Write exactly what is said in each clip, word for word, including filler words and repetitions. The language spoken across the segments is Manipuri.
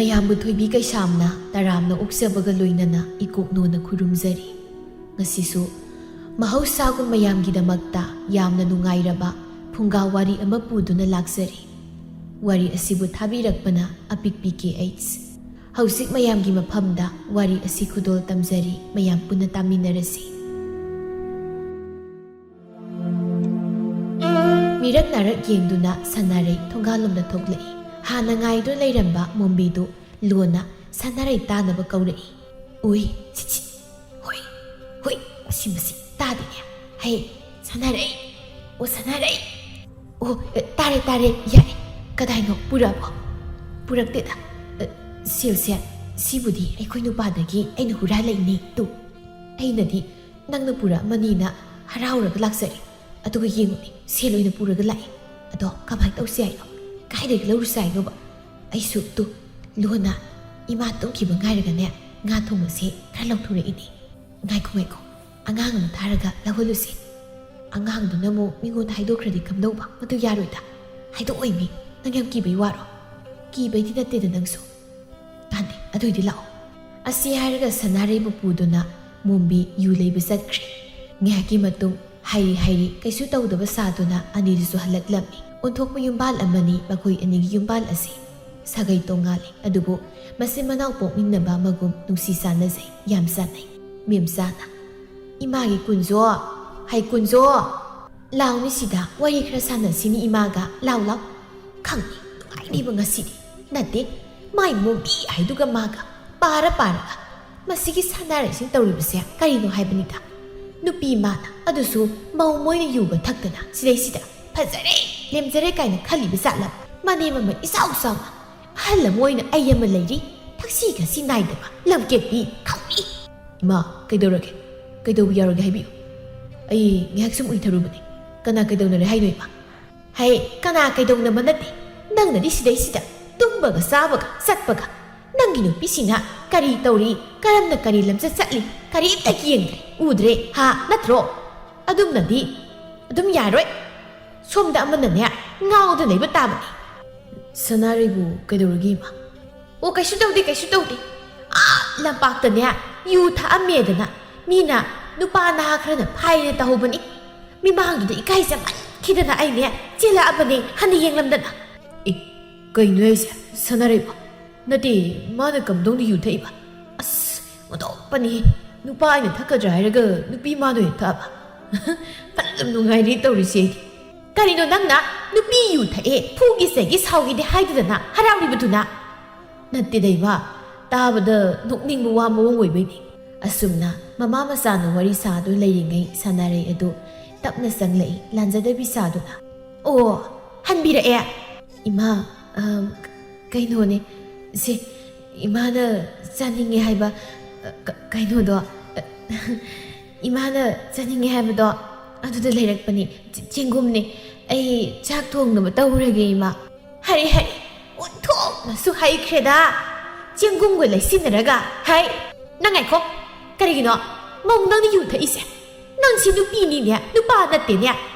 ꯃꯌꯥꯝꯕꯨ ꯊꯣꯏꯕꯤ ꯀꯩꯁꯥꯝꯅ ꯇꯔꯥꯝꯅ ꯑꯣꯛꯆꯕꯒ ꯂꯣꯏꯅꯅ ꯏꯀꯣꯛꯅꯣꯅ ꯈꯨꯔꯨꯝꯖꯔꯤ꯫ ꯉꯁꯤꯁꯨ ꯃꯍꯧꯁꯥꯒꯨꯝ ꯃꯌꯥꯝꯒꯤꯗꯃꯛꯇ ꯌꯥꯝꯅ ꯅꯨꯡꯉꯥꯏꯔꯕ ꯐꯨꯡꯒꯥ ꯋꯥꯔꯤ ꯑꯃ ꯄꯨꯗꯨꯅ ꯂꯥꯛꯆꯔꯤ꯫ ꯋꯥꯔꯤ ꯑꯁꯤꯕꯨ ꯊꯥꯕꯤꯔꯛꯄꯅ ꯑꯄꯤꯛꯄꯤ ꯀꯦ ꯑꯩꯆ꯫ ꯍꯧꯖꯤꯛ ꯃꯌꯥꯝꯒꯤ ꯃꯐꯝꯗ ꯋꯥꯔꯤ ꯑꯁꯤ ꯈꯨꯗꯣꯜ ꯇꯝꯖꯔꯤ, ꯃꯌꯥꯝ ꯄꯨꯟꯅ ꯇꯥꯃꯤꯟꯅꯔꯁꯤ꯫ ꯃꯤꯔꯛ ꯅꯥꯔꯛ ꯌꯦꯡꯗꯨꯅ ꯁꯅꯥꯔꯩ ꯊꯣꯡꯒꯥꯜꯂꯣꯝꯗ ꯊꯣꯛꯂꯛꯏ꯫ ꯍꯥꯟꯅ ꯉꯥꯏꯗꯨꯅ ꯂꯩꯔꯝꯕ ꯃꯣꯝꯕꯤꯗꯨ ꯂꯣꯟꯅ ꯁꯅꯥꯔꯩ ꯇꯥꯅꯕ ꯀꯧꯔꯛꯏ꯫ ꯎꯏ, ꯁꯤꯠ, ꯁꯤꯠ꯫ ꯍꯨꯏ, ꯍꯨꯏ, ꯃꯁꯤ, ꯃꯁꯤ ꯇꯥꯗꯦꯅꯦ꯫ ꯍꯩ, ꯁꯅꯥꯔꯩ, ꯑꯣ ꯁꯅꯥꯔꯩ, ꯑꯣ, ꯑꯦ, ꯇꯥꯔꯦ, ꯇꯥꯔꯦ, ꯌꯥꯔꯦ꯫ ꯀꯗꯥꯏꯅꯣ ꯄꯨꯔꯛꯑꯕꯣ? ꯄꯨꯔꯛꯇꯦꯗ꯫ ꯑꯦ, ꯁꯦꯜꯁꯦ, ꯁꯤꯕꯨꯗꯤ ꯑꯩꯈꯣꯏ ꯅꯨꯄꯥꯗꯒꯤ ꯑꯩꯅ ꯍꯨꯔꯥꯜꯂꯛꯏꯅꯦ꯫ ꯇꯨ, ꯑꯩꯅꯗꯤ ꯅꯪꯅ ꯄꯨꯔꯛꯑꯃꯅꯤꯅ ꯍꯔꯥꯎꯔꯒ ꯂꯥꯛꯆꯔꯦ꯫ ꯑꯗꯨꯒ ꯌꯦꯡꯉꯨꯅꯦ, ꯁꯦꯜ ꯑꯣꯏꯅ ꯄꯨꯔꯒ ꯂꯥꯛꯑꯦ꯫ ꯑꯗꯣ ꯀꯃꯥꯏꯅ ꯇꯧꯁꯤ ꯍꯥꯏꯅꯣ? ꯀꯥꯏꯗꯒꯤ ꯂꯧꯔꯨꯁꯤ ꯍꯥꯏꯅꯣꯕ? ꯑꯩꯁꯨ ꯇꯨ ꯂꯣꯟꯅ ꯏꯃꯥ ꯇꯨꯝꯈꯤꯕ ꯉꯥꯏꯔꯒꯅꯦ, ꯉꯥ ꯊꯣꯡꯕꯁꯦ ꯈꯔ ꯂꯧꯊꯣꯔꯛꯏꯅꯦ꯫ ꯉꯥꯏꯈꯣ, ꯉꯥꯏꯈꯣ, ꯑꯉꯥꯡ ꯑꯃ ꯊꯥꯔꯒ ꯂꯧꯍꯜꯂꯨꯁꯦ꯫ ꯑꯉꯥꯡꯗꯨꯅ ꯑꯃꯨꯛ ꯃꯤꯉꯣꯟꯗ ꯍꯥꯏꯗꯣꯛꯈ꯭ꯔꯗꯤ ꯀꯝꯗꯧꯕ? ꯃꯗꯨ ꯌꯥꯔꯣꯏꯗ꯫ ꯍꯥꯏꯗꯣꯛꯑꯣꯏꯃꯤ, ꯅꯪ ꯌꯥꯝ ꯀꯤꯕꯩ ꯋꯥꯔꯣ? ꯀꯤꯕꯩꯗꯤ ꯅꯠꯇꯦꯗ ꯅꯪꯁꯨ꯫ ꯀꯥꯟꯗꯦ, ꯑꯗꯨꯏꯗꯤ ꯂꯥꯛꯑꯣ꯫ ꯑꯁꯤ ꯍꯥꯏꯔꯒ ꯁꯅꯥꯔꯩꯕꯨ ꯄꯨꯗꯨꯅ ꯃꯣꯝꯕꯤ ꯌꯨ ꯂꯩꯕ ꯆꯠꯈ꯭ꯔꯦ꯫ ꯉꯥꯏꯍꯥꯛꯀꯤ ꯃꯇꯨꯡ ꯍꯥꯏꯔꯤ ꯍꯥꯏꯔꯤ ꯀꯩꯁꯨ ꯇꯧꯗꯕ ꯁꯥꯗꯨꯅ ꯑꯅꯤꯗꯨꯁꯨ ꯍꯜꯂꯛꯂꯝꯃꯤ꯫ ꯑꯣꯟꯊꯣꯛꯄ ꯌꯨꯝꯕꯥꯜ ꯑꯃꯅꯤ ꯃꯈꯣꯏ ꯑꯅꯤꯒꯤ ꯌꯨꯝꯕꯥꯜ ꯑꯁꯤ꯫ ꯁꯥꯒꯩ ꯇꯣꯉꯥꯜꯂꯤ, ꯑꯗꯨꯕꯨ ꯃꯆꯤꯟ ꯃꯅꯥꯎ ꯄꯣꯛꯃꯤꯟꯅꯕ ꯑꯃꯒꯨꯝ ꯅꯨꯡꯁꯤ ꯆꯥꯟꯅꯖꯩ, ꯌꯥꯝ ꯆꯥꯟꯅꯩ꯫ ꯃꯦꯝꯆꯥꯅ, "ꯏꯃꯥꯒꯤ ꯀꯨꯟꯖꯣ, ꯍꯩ ꯀꯨꯟꯖꯣ, ꯂꯥꯎꯅꯤ ꯁꯤꯗ ꯋꯥꯔꯤ ꯈꯔ ꯁꯥꯟꯅꯁꯤꯅꯤ ꯏꯃꯥꯒ, ꯂꯥꯎ ꯂꯥꯎ꯫ ꯈꯪꯅꯤ, ꯅꯨꯡꯉꯥꯏꯅꯤꯕ ꯉꯁꯤꯗꯤ꯫ ꯅꯠꯇꯦ, ꯃꯥꯏ ꯃꯣꯝꯕꯤ ꯍꯥꯏꯗꯨꯒ ꯃꯥꯒ ꯄꯥꯔ ꯄꯥꯔꯒ꯫ ꯃꯁꯤꯒꯤ ꯁꯥꯟꯅꯔꯩꯁꯤꯡ ꯇꯧꯔꯤꯕꯁꯦ ꯀꯔꯤꯅꯣ ꯍꯥꯏꯕꯅꯤꯗ? ꯅꯨꯄꯤ ꯃꯥꯅ, ꯑꯗꯨꯁꯨ ꯃꯧ ꯃꯣꯏꯅ ꯌꯨꯒ ꯊꯛꯇꯅ ꯁꯤꯗꯩꯁꯤꯗ ꯐꯖꯔꯦ, ꯂꯦꯝꯖꯔꯦ ꯀꯥꯏꯅ ꯈꯜꯂꯤꯕ ꯖꯥꯠꯂ? ꯃꯅꯦꯝ ꯑꯃ ꯏꯆꯥꯎ ꯆꯥꯎꯅ ꯑꯍꯜ ꯑꯃ ꯑꯣꯏꯅ ꯑꯩ ꯑꯃ ꯂꯩꯔꯤ, ꯊꯛꯁꯤ ꯈꯥꯁꯤ ꯅꯥꯏꯗꯕ ꯂꯝꯀꯦꯠꯄꯤ ꯈꯪꯅꯤ!" "ꯏꯃꯥ, ꯀꯩꯗꯧꯔꯒꯦ? ꯀꯩꯗꯧꯕ ꯌꯥꯎꯔꯒꯦ ꯍꯥꯏꯕꯤꯌꯨ꯫ ꯑꯩ ꯉꯥꯏꯍꯥꯛ ꯁꯨꯝ ꯎꯏꯊꯔꯨꯕꯅꯦ꯫ ꯀꯅꯥ ꯀꯩꯗꯧꯅꯔꯦ ꯍꯥꯏꯅꯣ ꯏꯃꯥ?" "ꯍꯩ, ꯀꯅꯥ ꯀꯩꯗꯧꯅꯕ ꯅꯠꯇꯦ꯫ ꯅꯪꯅꯗꯤ ꯁꯤꯗꯩꯁꯤꯗ ꯇꯨꯝꯕꯒ ꯆꯥꯕꯒ ꯆꯠꯄꯒ꯫ ꯅꯪꯒꯤ ꯅꯨꯄꯤꯁꯤꯅ ꯀꯔꯤ ꯇꯧꯔꯤ, ꯀꯔꯝꯅ ꯀꯔꯤ ꯂꯝꯆꯠ ꯆꯠꯂꯤ, ꯀꯔꯤꯝꯇ ꯌꯦꯡꯗ꯭ꯔꯦ, ꯎꯗ꯭ꯔꯦ, ꯍꯥ, ꯅꯠꯇ꯭ꯔꯣ? ꯑꯗꯨꯝꯅꯗꯤ ꯑꯗꯨꯝ ꯌꯥꯔꯣꯏ꯫ ꯁꯣꯝꯗ ꯑꯃꯅꯅꯦ ꯉꯥꯎꯗ ꯂꯩꯕ ꯇꯥꯕꯅꯤ꯫" "ꯁꯅꯥꯔꯩꯕꯨ ꯀꯩꯗꯧꯔꯒꯦ ꯏꯃꯥ?" ꯑꯣ, ꯀꯩꯁꯨ ꯇꯧꯗꯦ, ꯀꯩꯁꯨ ꯇꯧꯗꯦ꯫ ꯑꯥ, ꯂꯝꯄꯥꯛꯇꯅꯦ ꯌꯨ ꯊꯛꯑꯝꯃꯦꯗꯅ ꯃꯤꯅ ꯅꯨꯄꯥ ꯅꯍꯥ ꯈꯔꯅ ꯐꯥꯏꯅ ꯇꯧꯍꯧꯕꯅꯤ꯫ ꯃꯤꯃꯥꯡꯗꯨꯗ ꯏꯀꯥꯏꯖꯃꯟꯈꯤꯗꯅ ꯑꯩꯅꯦ ꯆꯦꯜꯂꯛꯑꯕꯅꯦ ꯍꯟꯅ ꯌꯦꯡꯂꯝꯗꯅ꯫ ꯑꯦ, ꯀꯩꯅꯣ ꯍꯥꯏꯁꯦ, ꯁꯥꯟꯅꯔꯩꯕꯣ? ꯅꯠꯇꯦ, ꯃꯥꯅ ꯀꯝꯗꯧꯅ ꯌꯨ ꯊꯛꯏꯕ? ꯑꯁ, ꯑꯣꯟꯊꯣꯛꯄꯅꯤ꯫ ꯅꯨꯄꯥ ꯑꯩꯅ ꯊꯛꯀꯗ꯭ꯔꯥ ꯍꯥꯏꯔꯒ ꯅꯨꯄꯤ ꯃꯥꯅ ꯑꯣꯏꯅ ꯊꯛꯑꯕ? ꯐꯖꯅ ꯅꯨꯡꯉꯥꯏꯔꯤ ꯇꯧꯔꯤꯁꯦ ꯑꯩꯗꯤ꯫ ꯀꯔꯤꯅꯣ ꯅꯪꯅ ꯅꯨꯄꯤ ꯌꯨ ꯊꯛꯑꯦ, ꯐꯨꯒꯦ ꯆꯩꯒꯦ ꯁꯥꯎꯒꯦꯗꯤ ꯍꯥꯏꯗꯗꯅ ꯍꯔꯥꯎꯔꯤꯕꯗꯨꯅ? ꯅꯠꯇꯦꯗ ꯏꯃꯥ, ꯇꯥꯕꯗ ꯅꯣꯛꯅꯤꯡꯕ ꯋꯥ ꯃꯑꯣꯡ ꯑꯣꯏꯕꯩꯅꯤ꯫ ꯑꯁꯨꯝꯅ ꯃꯃꯥ ꯃꯆꯥꯅ ꯋꯥꯔꯤ ꯁꯥꯗꯨꯅ ꯂꯩꯔꯤꯉꯩ ꯁꯥꯟꯅꯔꯩ ꯑꯗꯨ ꯇꯞꯅ ꯆꯪꯂꯛꯏ, ꯂꯥꯟꯖꯗꯕꯤ ꯁꯥꯗꯨꯅ꯫ ꯑꯣ, ꯍꯟꯕꯤꯔꯛꯑꯦ? ꯏꯃꯥ, ꯑꯝ, ꯀꯩꯅꯣꯅꯦ, ꯁꯦ, ꯏꯃꯥꯅ ꯆꯥꯅꯤꯡꯉꯦ ꯍꯥꯏꯕ, ꯑ, ꯀ-, ꯀꯩꯅꯣꯗꯣ, ꯑ, ꯏꯃꯥꯅ ꯆꯥꯅꯤꯡꯉꯦ ꯍꯥꯏꯕꯗꯣ ꯑꯗꯨꯗ ꯂꯩꯔꯛꯄꯅꯦ, ꯆ-, ꯆꯦꯡꯒꯨꯝꯅꯦ꯫ ꯑꯩ ꯆꯥꯛ ꯊꯣꯡꯅꯕ ꯇꯧꯔꯒꯦ, ꯏꯃꯥ꯫ ꯍꯔꯦ, ꯍꯔꯦ, ꯑꯣꯟꯊꯣꯛꯅꯁꯨ ꯍꯩꯈ꯭ꯔꯦꯗ꯫ ꯆꯦꯡꯒꯨꯝꯒ ꯂꯩꯁꯤꯟꯅꯔꯒ, ꯍꯩ, ꯅꯪ ꯉꯥꯏꯈꯣ꯫ ꯀꯔꯤꯒꯤꯅꯣ ꯃꯧ ꯅꯪꯅ ꯌꯨ ꯊꯛꯏꯁꯦ? ꯅꯪꯁꯤ ꯅꯨꯄꯤꯅꯤꯅꯦ, ꯅꯨꯄꯥ ꯅꯠꯇꯦꯅꯦ꯫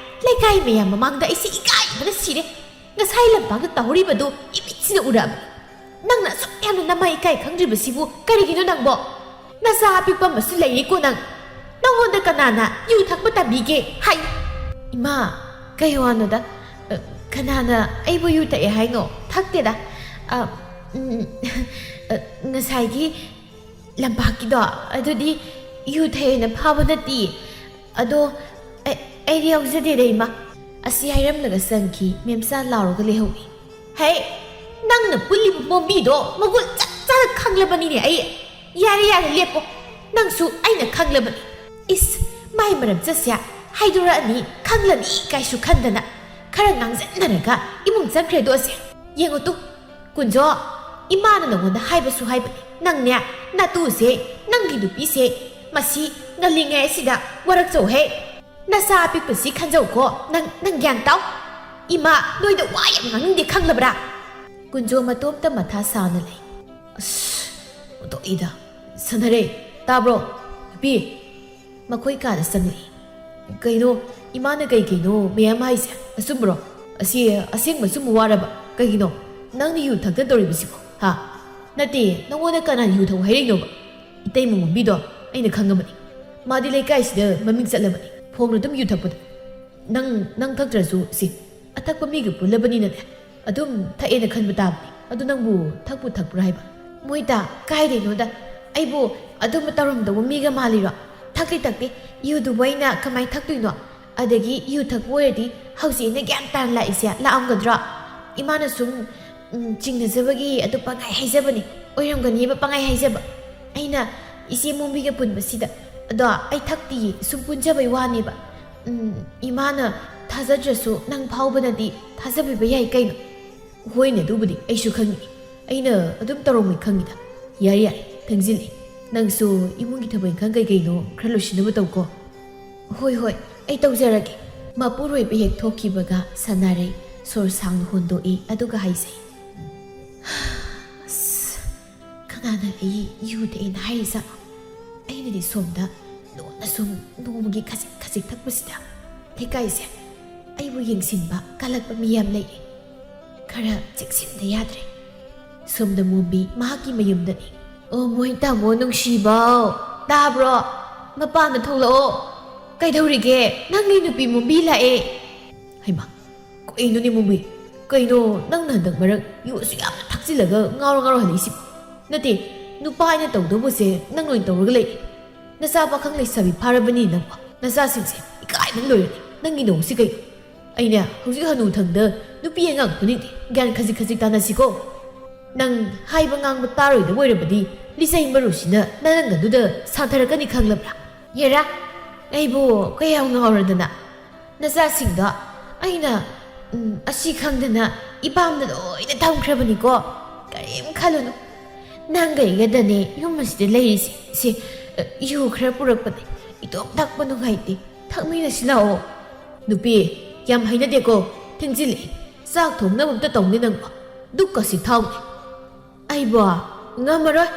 ꯂꯩꯀꯥꯏ ꯃꯌꯥꯝ ꯃꯃꯥꯡꯗ ꯑꯩꯁꯦ ꯏꯀꯥꯏꯕꯅ ꯁꯤꯔꯦ꯫ ꯉꯁꯥꯏ ꯂꯝꯄꯥꯛꯇ ꯇꯧꯍꯧꯔꯤꯕꯗꯨ ꯏꯃꯤꯠꯁꯤꯅ ꯎꯔꯛꯑꯕꯅꯤ꯫ ꯅꯪꯅ ꯑꯁꯨꯛ ꯌꯥꯝꯅ ꯅꯃꯥ ꯏꯀꯥꯏ ꯈꯪꯗ꯭ꯔꯤꯕꯁꯤꯕꯨ ꯀꯔꯤꯒꯤꯅꯣ ꯅꯪꯕꯣ? ꯅꯆꯥ ꯑꯄꯤꯛꯄ ꯑꯃꯁꯨ ꯂꯩꯔꯤꯀꯣ ꯅꯪ꯫ ꯅꯪꯉꯣꯟꯗ ꯀꯅꯥꯅ ꯌꯨ ꯊꯛꯄ ꯇꯝꯕꯤꯒꯦ? ꯍꯥꯏ꯫ ꯏꯃꯥ, ꯀꯩ ꯋꯥꯅꯣꯗ? ꯑ, ꯀꯅꯥꯅ ꯑꯩꯕꯨ ꯌꯨ ꯊꯛꯑꯦ ꯍꯥꯏꯅꯣ? ꯊꯛꯇꯦꯗ꯫ ꯑ, ꯎꯝ, ꯑ, ꯉꯁꯥꯏꯒꯤ ꯂꯝꯄꯥꯛꯀꯤꯗꯣ, ꯑꯗꯨꯗꯤ ꯌꯨ ꯊꯛꯑꯦꯅ ꯐꯥꯕ ꯅꯠꯇꯤꯌꯦ꯫ ꯑꯗꯣ ꯑꯩ, ꯑꯩꯗꯤ ꯌꯥꯎꯖꯗꯦꯗ, ꯏꯃꯥ꯫ ꯑꯁꯤ ꯍꯥꯏꯔꯝꯂꯒ ꯆꯪꯈꯤ꯫ ꯃꯦꯝꯆꯥ ꯂꯥꯎꯔꯒ ꯂꯩꯍꯧꯏ꯫ ꯍꯦ, ꯅꯪꯅ ꯄꯨꯜꯂꯤꯕ ꯃꯣꯝꯕꯤꯗꯣ ꯃꯒꯨꯟ ꯆꯞ ꯆꯥꯅ ꯈꯪꯂꯕꯅꯤꯅꯦ ꯑꯩ꯫ ꯌꯥꯔꯦ, ꯌꯥꯔꯦ, ꯂꯦꯞꯄꯣ꯫ ꯅꯪꯁꯨ ꯑꯩꯅ ꯈꯪꯂꯕꯅꯤ꯫ ꯏꯁ, ꯃꯥꯏ ꯃꯔꯝ ꯆꯠꯁꯦ ꯍꯥꯏꯗꯣꯔꯛꯑꯅꯤ, ꯈꯪꯂꯅꯤ ꯀꯥꯏꯁꯨ ꯈꯟꯗꯅ꯫ ꯈꯔ ꯉꯥꯡꯖꯟꯅꯔꯒ ꯏꯃꯨꯡ ꯆꯪꯈ꯭ꯔꯦꯗꯣ ꯑꯁꯦ꯫ ꯌꯦꯡꯉꯨ ꯇꯨ, ꯀꯨꯟꯖꯣ, ꯏꯃꯥꯅ ꯅꯉꯣꯟꯗ ꯍꯥꯏꯕꯁꯨ ꯍꯥꯏꯕꯅꯤ꯫ ꯅꯪꯅꯦ, ꯅꯇꯨꯁꯦ, ꯅꯪꯒꯤ ꯅꯨꯄꯤꯁꯦ, ꯃꯁꯤ ꯉꯜꯂꯤꯉꯩ ꯑꯁꯤꯗ ꯋꯥꯔꯛꯆꯧꯍꯦ꯫ ꯅꯆꯥ ꯑꯄꯤꯛꯄꯁꯤ ꯈꯟꯖꯧꯀꯣ, ꯅꯪ, ꯅꯪ ꯒ꯭ꯌꯥꯟ ꯇꯥꯎ꯫ ꯏꯃꯥ, ꯅꯣꯏꯗ ꯋꯥ ꯌꯥꯝ ꯉꯥꯡꯅꯤꯡꯗꯦ ꯈꯪꯂꯕ꯭ꯔꯥ? ꯀꯨꯟꯖꯣ ꯃꯇꯣꯝꯇ ꯃꯊꯥ ꯁꯥꯅ ꯂꯩ꯫ ꯑꯁ, ꯑꯣꯟꯊꯣꯛꯏꯗ꯫ ꯁꯥꯟꯅꯔꯩ, ꯇꯥꯕ꯭ꯔꯣ? ꯅꯨꯄꯤ, ꯃꯈꯣꯏ ꯀꯥꯗ ꯆꯪꯂꯛꯏ꯫ ꯀꯩꯅꯣ, ꯏꯃꯥꯅ ꯀꯩ ꯀꯩꯅꯣ ꯃꯌꯥꯝ ꯍꯥꯏꯁꯦ? ꯑꯆꯨꯝꯕ꯭ꯔꯣ? ꯑꯁꯤ ꯑꯁꯦꯡꯕ ꯑꯆꯨꯝꯕ ꯋꯥꯔꯕ? ꯀꯩꯒꯤꯅꯣ ꯅꯪꯅ ꯌꯨ ꯊꯛꯇ ꯇꯧꯔꯤꯕꯁꯤꯕꯣ? ꯍꯥ? ꯅꯠꯇꯦ, ꯅꯉꯣꯟꯗ ꯀꯅꯥ ꯌꯨ ꯊꯛꯎ ꯍꯥꯏꯔꯛꯏꯅꯣꯕ? ꯏꯇꯩꯃ ꯃꯣꯝꯕꯤꯗꯣ ꯑꯩꯅ ꯈꯪꯉꯕꯅꯤ꯫ ꯃꯥꯗꯤ ꯂꯩꯀꯥꯏꯁꯤꯗ ꯃꯃꯤꯡ ꯆꯠꯂꯕꯅꯤ, ꯐꯣꯡꯅ ꯑꯗꯨꯝ ꯌꯨ ꯊꯛꯄꯗ꯫ ꯅꯪ, ꯅꯪ ꯊꯛꯇ꯭ꯔꯁꯨ ꯁꯤ, ꯑꯊꯛꯄ ꯃꯤꯒ ꯄꯨꯜꯂꯕꯅꯤꯅꯅꯦ, ꯑꯗꯨꯝ ꯊꯛꯑꯦꯅ ꯈꯟꯕ ꯇꯥꯕꯅꯤ꯫ ꯑꯗꯨ ꯅꯪꯕꯨ ꯊꯛꯄꯨ ꯊꯛꯄ꯭ꯔꯥ ꯍꯥꯏꯕ? ꯃꯣꯏꯇꯥ, ꯀꯥꯏꯗꯩꯅꯣꯗ, ꯑꯩꯕꯨ ꯑꯗꯨꯝꯕ ꯇꯧꯔꯝꯗꯧꯕ ꯃꯤꯒ ꯃꯥꯜꯂꯤꯔꯣ? ꯊꯛꯇꯦ, ꯊꯛꯇꯦ꯫ ꯌꯨꯗꯨꯕꯨ ꯑꯩꯅ ꯀꯃꯥꯏ ꯊꯛꯇꯣꯏꯅꯣ? ꯑꯗꯒꯤ ꯌꯨ ꯊꯛꯄ ꯑꯣꯏꯔꯗꯤ ꯍꯧꯖꯤꯛ ꯑꯩꯅ ꯒ꯭ꯌꯥꯟ ꯇꯥꯅ ꯂꯥꯛꯏꯁꯦ ꯂꯥꯛꯑꯝꯒꯗ꯭ꯔꯣ? ꯏꯃꯥꯅ ꯁꯨꯝ, ꯎꯝ, ꯆꯤꯡꯅꯖꯕꯒꯤ ꯑꯗꯨ ꯄꯪꯍꯥꯏ ꯍꯥꯏꯖꯕꯅꯤ꯫ ꯑꯣꯏꯔꯝꯒꯅꯤꯕ ꯄꯪꯍꯥꯏ ꯍꯥꯏꯖꯕ꯫ ꯑꯩꯅ ꯏꯆꯦ ꯃꯣꯝꯕꯤꯒ ꯄꯨꯟꯕꯁꯤꯗ꯫ ꯑꯗꯣ ꯑꯩ ꯊꯛꯇꯤꯌꯦ, ꯁꯨꯝ ꯄꯨꯟꯖꯕꯩ ꯋꯥꯅꯦꯕ꯫ ꯎꯝ, ꯏꯃꯥꯅ ꯊꯥꯖꯗ꯭ꯔꯁꯨ ꯅꯪ ꯐꯥꯎꯕꯅꯗꯤ ꯊꯥꯖꯕꯤꯕ ꯌꯥꯏ ꯀꯩꯅꯣ꯫ ꯍꯣꯏꯅꯦ, ꯑꯗꯨꯕꯨꯗꯤ ꯑꯩꯁꯨ ꯈꯪꯉꯤ꯫ ꯑꯩꯅ ꯑꯗꯨꯝ ꯇꯧꯔꯝꯃꯣꯏ ꯈꯪꯉꯤꯗ꯫ ꯌꯥꯔꯦ, ꯌꯥꯔꯦ, ꯊꯦꯡꯖꯤꯜꯂꯦ꯫ ꯅꯪꯁꯨ ꯏꯃꯨꯡꯒꯤ ꯊꯕꯛ ꯏꯪꯈꯥꯡ ꯀꯩ ꯀꯩꯅꯣ ꯈꯔ ꯂꯣꯏꯁꯤꯟꯅꯕ ꯇꯧꯀꯣ꯫ ꯍꯣꯏ, ꯍꯣꯏ, ꯑꯩ ꯇꯧꯖꯔꯒꯦ꯫ ꯃꯄꯨꯔꯣꯏꯕ ꯍꯦꯛ ꯊꯣꯛꯈꯤꯕꯒ ꯁꯅꯥꯔꯩ ꯁꯣꯔ ꯁꯥꯡꯅ ꯍꯣꯟꯗꯣꯛꯏ, ꯑꯗꯨꯒ ꯍꯥꯏꯖꯩ, "ꯑꯁ, ꯀꯅꯥꯅ ꯑꯩ ꯌꯨ ꯊꯛꯑꯦꯅ ꯍꯥꯏꯔꯤꯖꯥꯠꯅꯣ? ꯑꯩꯅꯗꯤ ꯁꯣꯝꯗ ꯂꯣꯟꯅ ꯁꯨꯝ ꯅꯣꯡꯃꯒꯤ ꯈꯖꯤꯛ ꯈꯖꯤꯛ ꯊꯛꯄꯁꯤꯗ ꯂꯩꯀꯥꯏꯁꯦ ꯑꯩꯕꯨ ꯌꯦꯡꯁꯤꯟꯕ ꯀꯜꯂꯛꯄ ꯃꯤ ꯌꯥꯝ ꯂꯩꯌꯦ꯫ ꯈꯔ ꯆꯦꯛꯁꯤꯟꯗ ꯌꯥꯗ꯭ꯔꯦ꯫" ꯁꯣꯝꯗ ꯃꯣꯝꯕꯤ ꯃꯍꯥꯛꯀꯤ ꯃꯌꯨꯝꯗꯅꯤ꯫ "ꯑꯣ, ꯃꯣꯏ ꯇꯥꯃꯣ ꯅꯨꯡꯁꯤꯕꯧ, ꯇꯥꯕ꯭ꯔꯣ? ꯃꯄꯥꯟꯗ ꯊꯣꯛꯂꯛꯑꯣ꯫ ꯀꯩꯗꯧꯔꯤꯒꯦ? ꯅꯪꯒꯤ ꯅꯨꯄꯤ ꯃꯣꯝꯕꯤ ꯂꯥꯛꯑꯦ꯫" ꯍꯩꯃꯥ, ꯀꯩꯅꯣꯅꯦ ꯃꯣꯝꯕꯤ? ꯀꯩꯅꯣ ꯅꯪꯅ ꯍꯟꯗꯛ ꯃꯔꯛ ꯌꯨ ꯑꯁꯨꯛ ꯌꯥꯝꯅ ꯊꯛꯆꯤꯜꯂꯒ ꯉꯥꯎꯔ ꯉꯥꯎꯔ ꯍꯜꯂꯛꯏꯁꯤꯕꯣ? ꯅꯠꯇꯦ, ꯅꯨꯄꯥ ꯑꯩꯅ ꯇꯧꯗꯧꯕꯁꯦ ꯅꯪ ꯑꯣꯏꯅ ꯇꯧꯔꯒ ꯂꯩ꯫ ꯅꯆꯥ ꯄꯥꯈꯪ ꯂꯩꯁꯥꯕꯤ ꯐꯥꯔꯕꯅꯤ ꯅꯪ꯫ ꯅꯆꯥꯁꯤꯡꯁꯦ ꯏꯀꯥꯏꯕꯅ ꯂꯣꯏꯔꯅꯤ꯫ ꯅꯪꯒꯤ ꯅꯧꯁꯤ ꯀꯩꯅꯣ? ꯑꯩꯅꯦ, ꯍꯧꯖꯤꯛ ꯍꯅꯨ ꯊꯪꯗ ꯅꯨꯄꯤ ꯑꯉꯥꯡ ꯐꯨꯅꯤꯡꯗꯦ꯫ ꯒ꯭ꯌꯥꯟ ꯈꯖꯤꯛ ꯈꯖꯤꯛ ꯇꯥꯅꯁꯤꯀꯣ꯫ ꯅꯪ ꯍꯥꯏꯕ ꯉꯥꯡꯕ ꯇꯥꯔꯣꯏꯗꯕ ꯑꯣꯏꯔꯕꯗꯤ ꯂꯤꯆꯩ ꯃꯔꯨꯁꯤꯅ ꯅꯔꯪꯒꯗꯨꯗ ꯁꯥꯊꯔꯛꯀꯅꯤ ꯈꯪꯂꯕ꯭ꯔꯥ? ꯌꯦꯔꯥ, ꯑꯩꯕꯨ ꯀꯌꯥꯝ ꯉꯥꯎꯔꯗꯅ꯫ ꯅꯆꯥꯁꯤꯡꯗꯣ ꯑꯩꯅ, ꯎꯝ, ꯑꯁꯤ ꯈꯪꯗꯅ ꯏꯄꯥꯝꯗ ꯂꯣꯏꯅ ꯊꯝꯈ꯭ꯔꯕꯅꯤꯀꯣ꯫ ꯀꯔꯤꯝ ꯈꯜꯂꯨꯅꯨ꯫ ꯅꯪꯒ ꯑꯩꯒꯗꯅꯦ ꯌꯨꯝ ꯑꯁꯤꯗ ꯂꯩꯔꯤꯁꯦ꯫ ꯁꯤ, ꯑ, ꯌꯨ ꯈꯔ ꯄꯨꯔꯛꯄꯅꯦ꯫ ꯏꯇꯣꯝ ꯊꯛꯄ ꯅꯨꯡꯉꯥꯏꯇꯦ꯫ ꯊꯛꯃꯤꯟꯅꯁꯤ ꯂꯥꯛꯑꯣ꯫ ꯅꯨꯄꯤ, ꯌꯥꯝ ꯍꯩꯅꯗꯦꯀꯣ꯫ ꯊꯦꯡꯖꯤꯜꯂꯛꯑꯦ꯫ ꯆꯥꯛ ꯊꯣꯡꯅꯕ ꯑꯝꯇ ꯇꯧꯅꯦ ꯅꯪꯕꯣ꯫ ꯗꯨꯛꯀꯁꯤ ꯊꯥꯎꯅꯦ꯫ ꯑꯩꯕꯣ ꯉꯝꯃꯔꯣꯏ꯫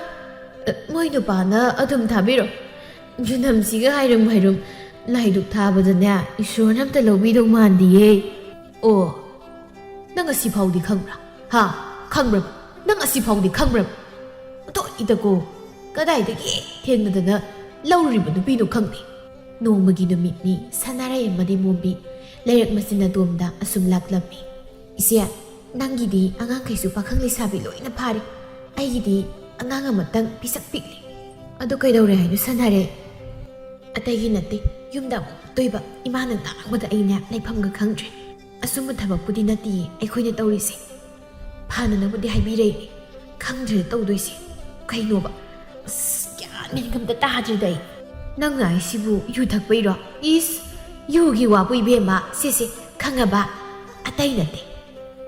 ꯑ, ꯃꯣꯏ ꯅꯨꯄꯥꯅ ꯑꯗꯨꯝ ꯊꯥꯕꯤꯔꯣ꯫ ꯌꯨꯅꯝꯁꯤꯒ ꯍꯥꯏꯔꯨꯝ ꯍꯥꯏꯔꯨꯝ ꯂꯥꯏꯗꯨꯛ ꯊꯥꯕꯗꯅꯦ ꯏꯁꯣꯔꯅ ꯑꯝꯇ ꯂꯧꯕꯤꯗꯧ ꯃꯥꯟꯗꯤꯌꯦ꯫ ꯑꯣ, ꯅꯪ ꯑꯁꯤ ꯐꯥꯎꯗꯤ ꯈꯪꯕ꯭ꯔꯥ? ꯍꯥ? ꯈꯪꯕ꯭ꯔꯕ? ꯅꯪ ꯑꯁꯤ ꯐꯥꯎꯗꯤ ꯈꯪꯕ꯭ꯔꯕ? ꯏꯗꯀꯣ, ꯀꯗꯥꯏꯗꯒꯤ ꯊꯦꯡꯅꯗꯅ ꯂꯧꯔꯤꯕ ꯅꯨꯄꯤꯅꯣ ꯈꯪꯗꯦ꯫ ꯅꯣꯡꯃꯒꯤ ꯅꯨꯃꯤꯠꯅꯤ ꯁꯅꯥꯔꯩ ꯑꯃꯗꯤ ꯃꯣꯝꯕꯤ ꯂꯩꯔꯛ ꯃꯆꯤꯟ ꯑꯗꯣꯝꯗ ꯑꯁꯨꯝ ꯂꯥꯛꯂꯝꯃꯤ꯫ "ꯏꯆꯦ, ꯅꯪꯒꯤꯗꯤ ꯑꯉꯥꯡꯈꯩꯁꯨ ꯄꯥꯈꯪ ꯂꯩꯁꯥꯕꯤ ꯂꯣꯏꯅ ꯐꯥꯔꯦ꯫ ꯑꯩꯒꯤꯗꯤ ꯑꯉꯥꯡ ꯑꯃꯇꯪ ꯄꯤꯁꯛ ꯄꯤꯛꯂꯤ꯫ ꯑꯗꯨ ꯀꯩꯗꯧꯔꯦ ꯍꯥꯏꯅꯣ ꯁꯅꯥꯔꯩ?" "ꯑꯇꯩꯒꯤ ꯅꯠꯇꯦ, ꯌꯨꯝꯗ ꯑꯃꯨꯛ ꯇꯣꯏꯕ ꯏꯃꯥꯅ ꯉꯥꯡꯕꯗ ꯑꯩꯅꯦ ꯂꯩꯐꯝꯒ ꯈꯪꯗ꯭ꯔꯦ꯫ ꯑꯆꯨꯝꯕ ꯊꯕꯛꯄꯨꯗꯤ ꯅꯠꯇꯦꯌꯦ ꯑꯩꯈꯣꯏꯅ ꯇꯧꯔꯤꯁꯦ꯫ ꯐꯅꯅꯕꯨꯗꯤ ꯍꯥꯏꯕꯤꯔꯛꯏꯅꯦ꯫ ꯈꯪꯗ꯭ꯔꯦ ꯇꯧꯗꯣꯏꯁꯦ꯫ ꯀꯩꯅꯣꯕ? ꯑꯁ, ꯒ꯭ꯌꯥꯟ ꯃꯦꯟꯒ ꯑꯝꯇ ꯇꯥꯗ꯭ꯔꯦꯗ ꯑꯩ꯫ ꯅꯪꯅ ꯍꯥꯏꯁꯤꯕꯨ ꯌꯨ ꯊꯛꯄꯩꯔꯣ? ꯏꯁ, ꯌꯨꯒꯤ ꯋꯥꯕꯨ ꯏꯕꯦꯝꯃ, ꯁꯦ ꯁꯦ, ꯈꯪꯉꯕ? ꯑꯇꯩ ꯅꯠꯇꯦ꯫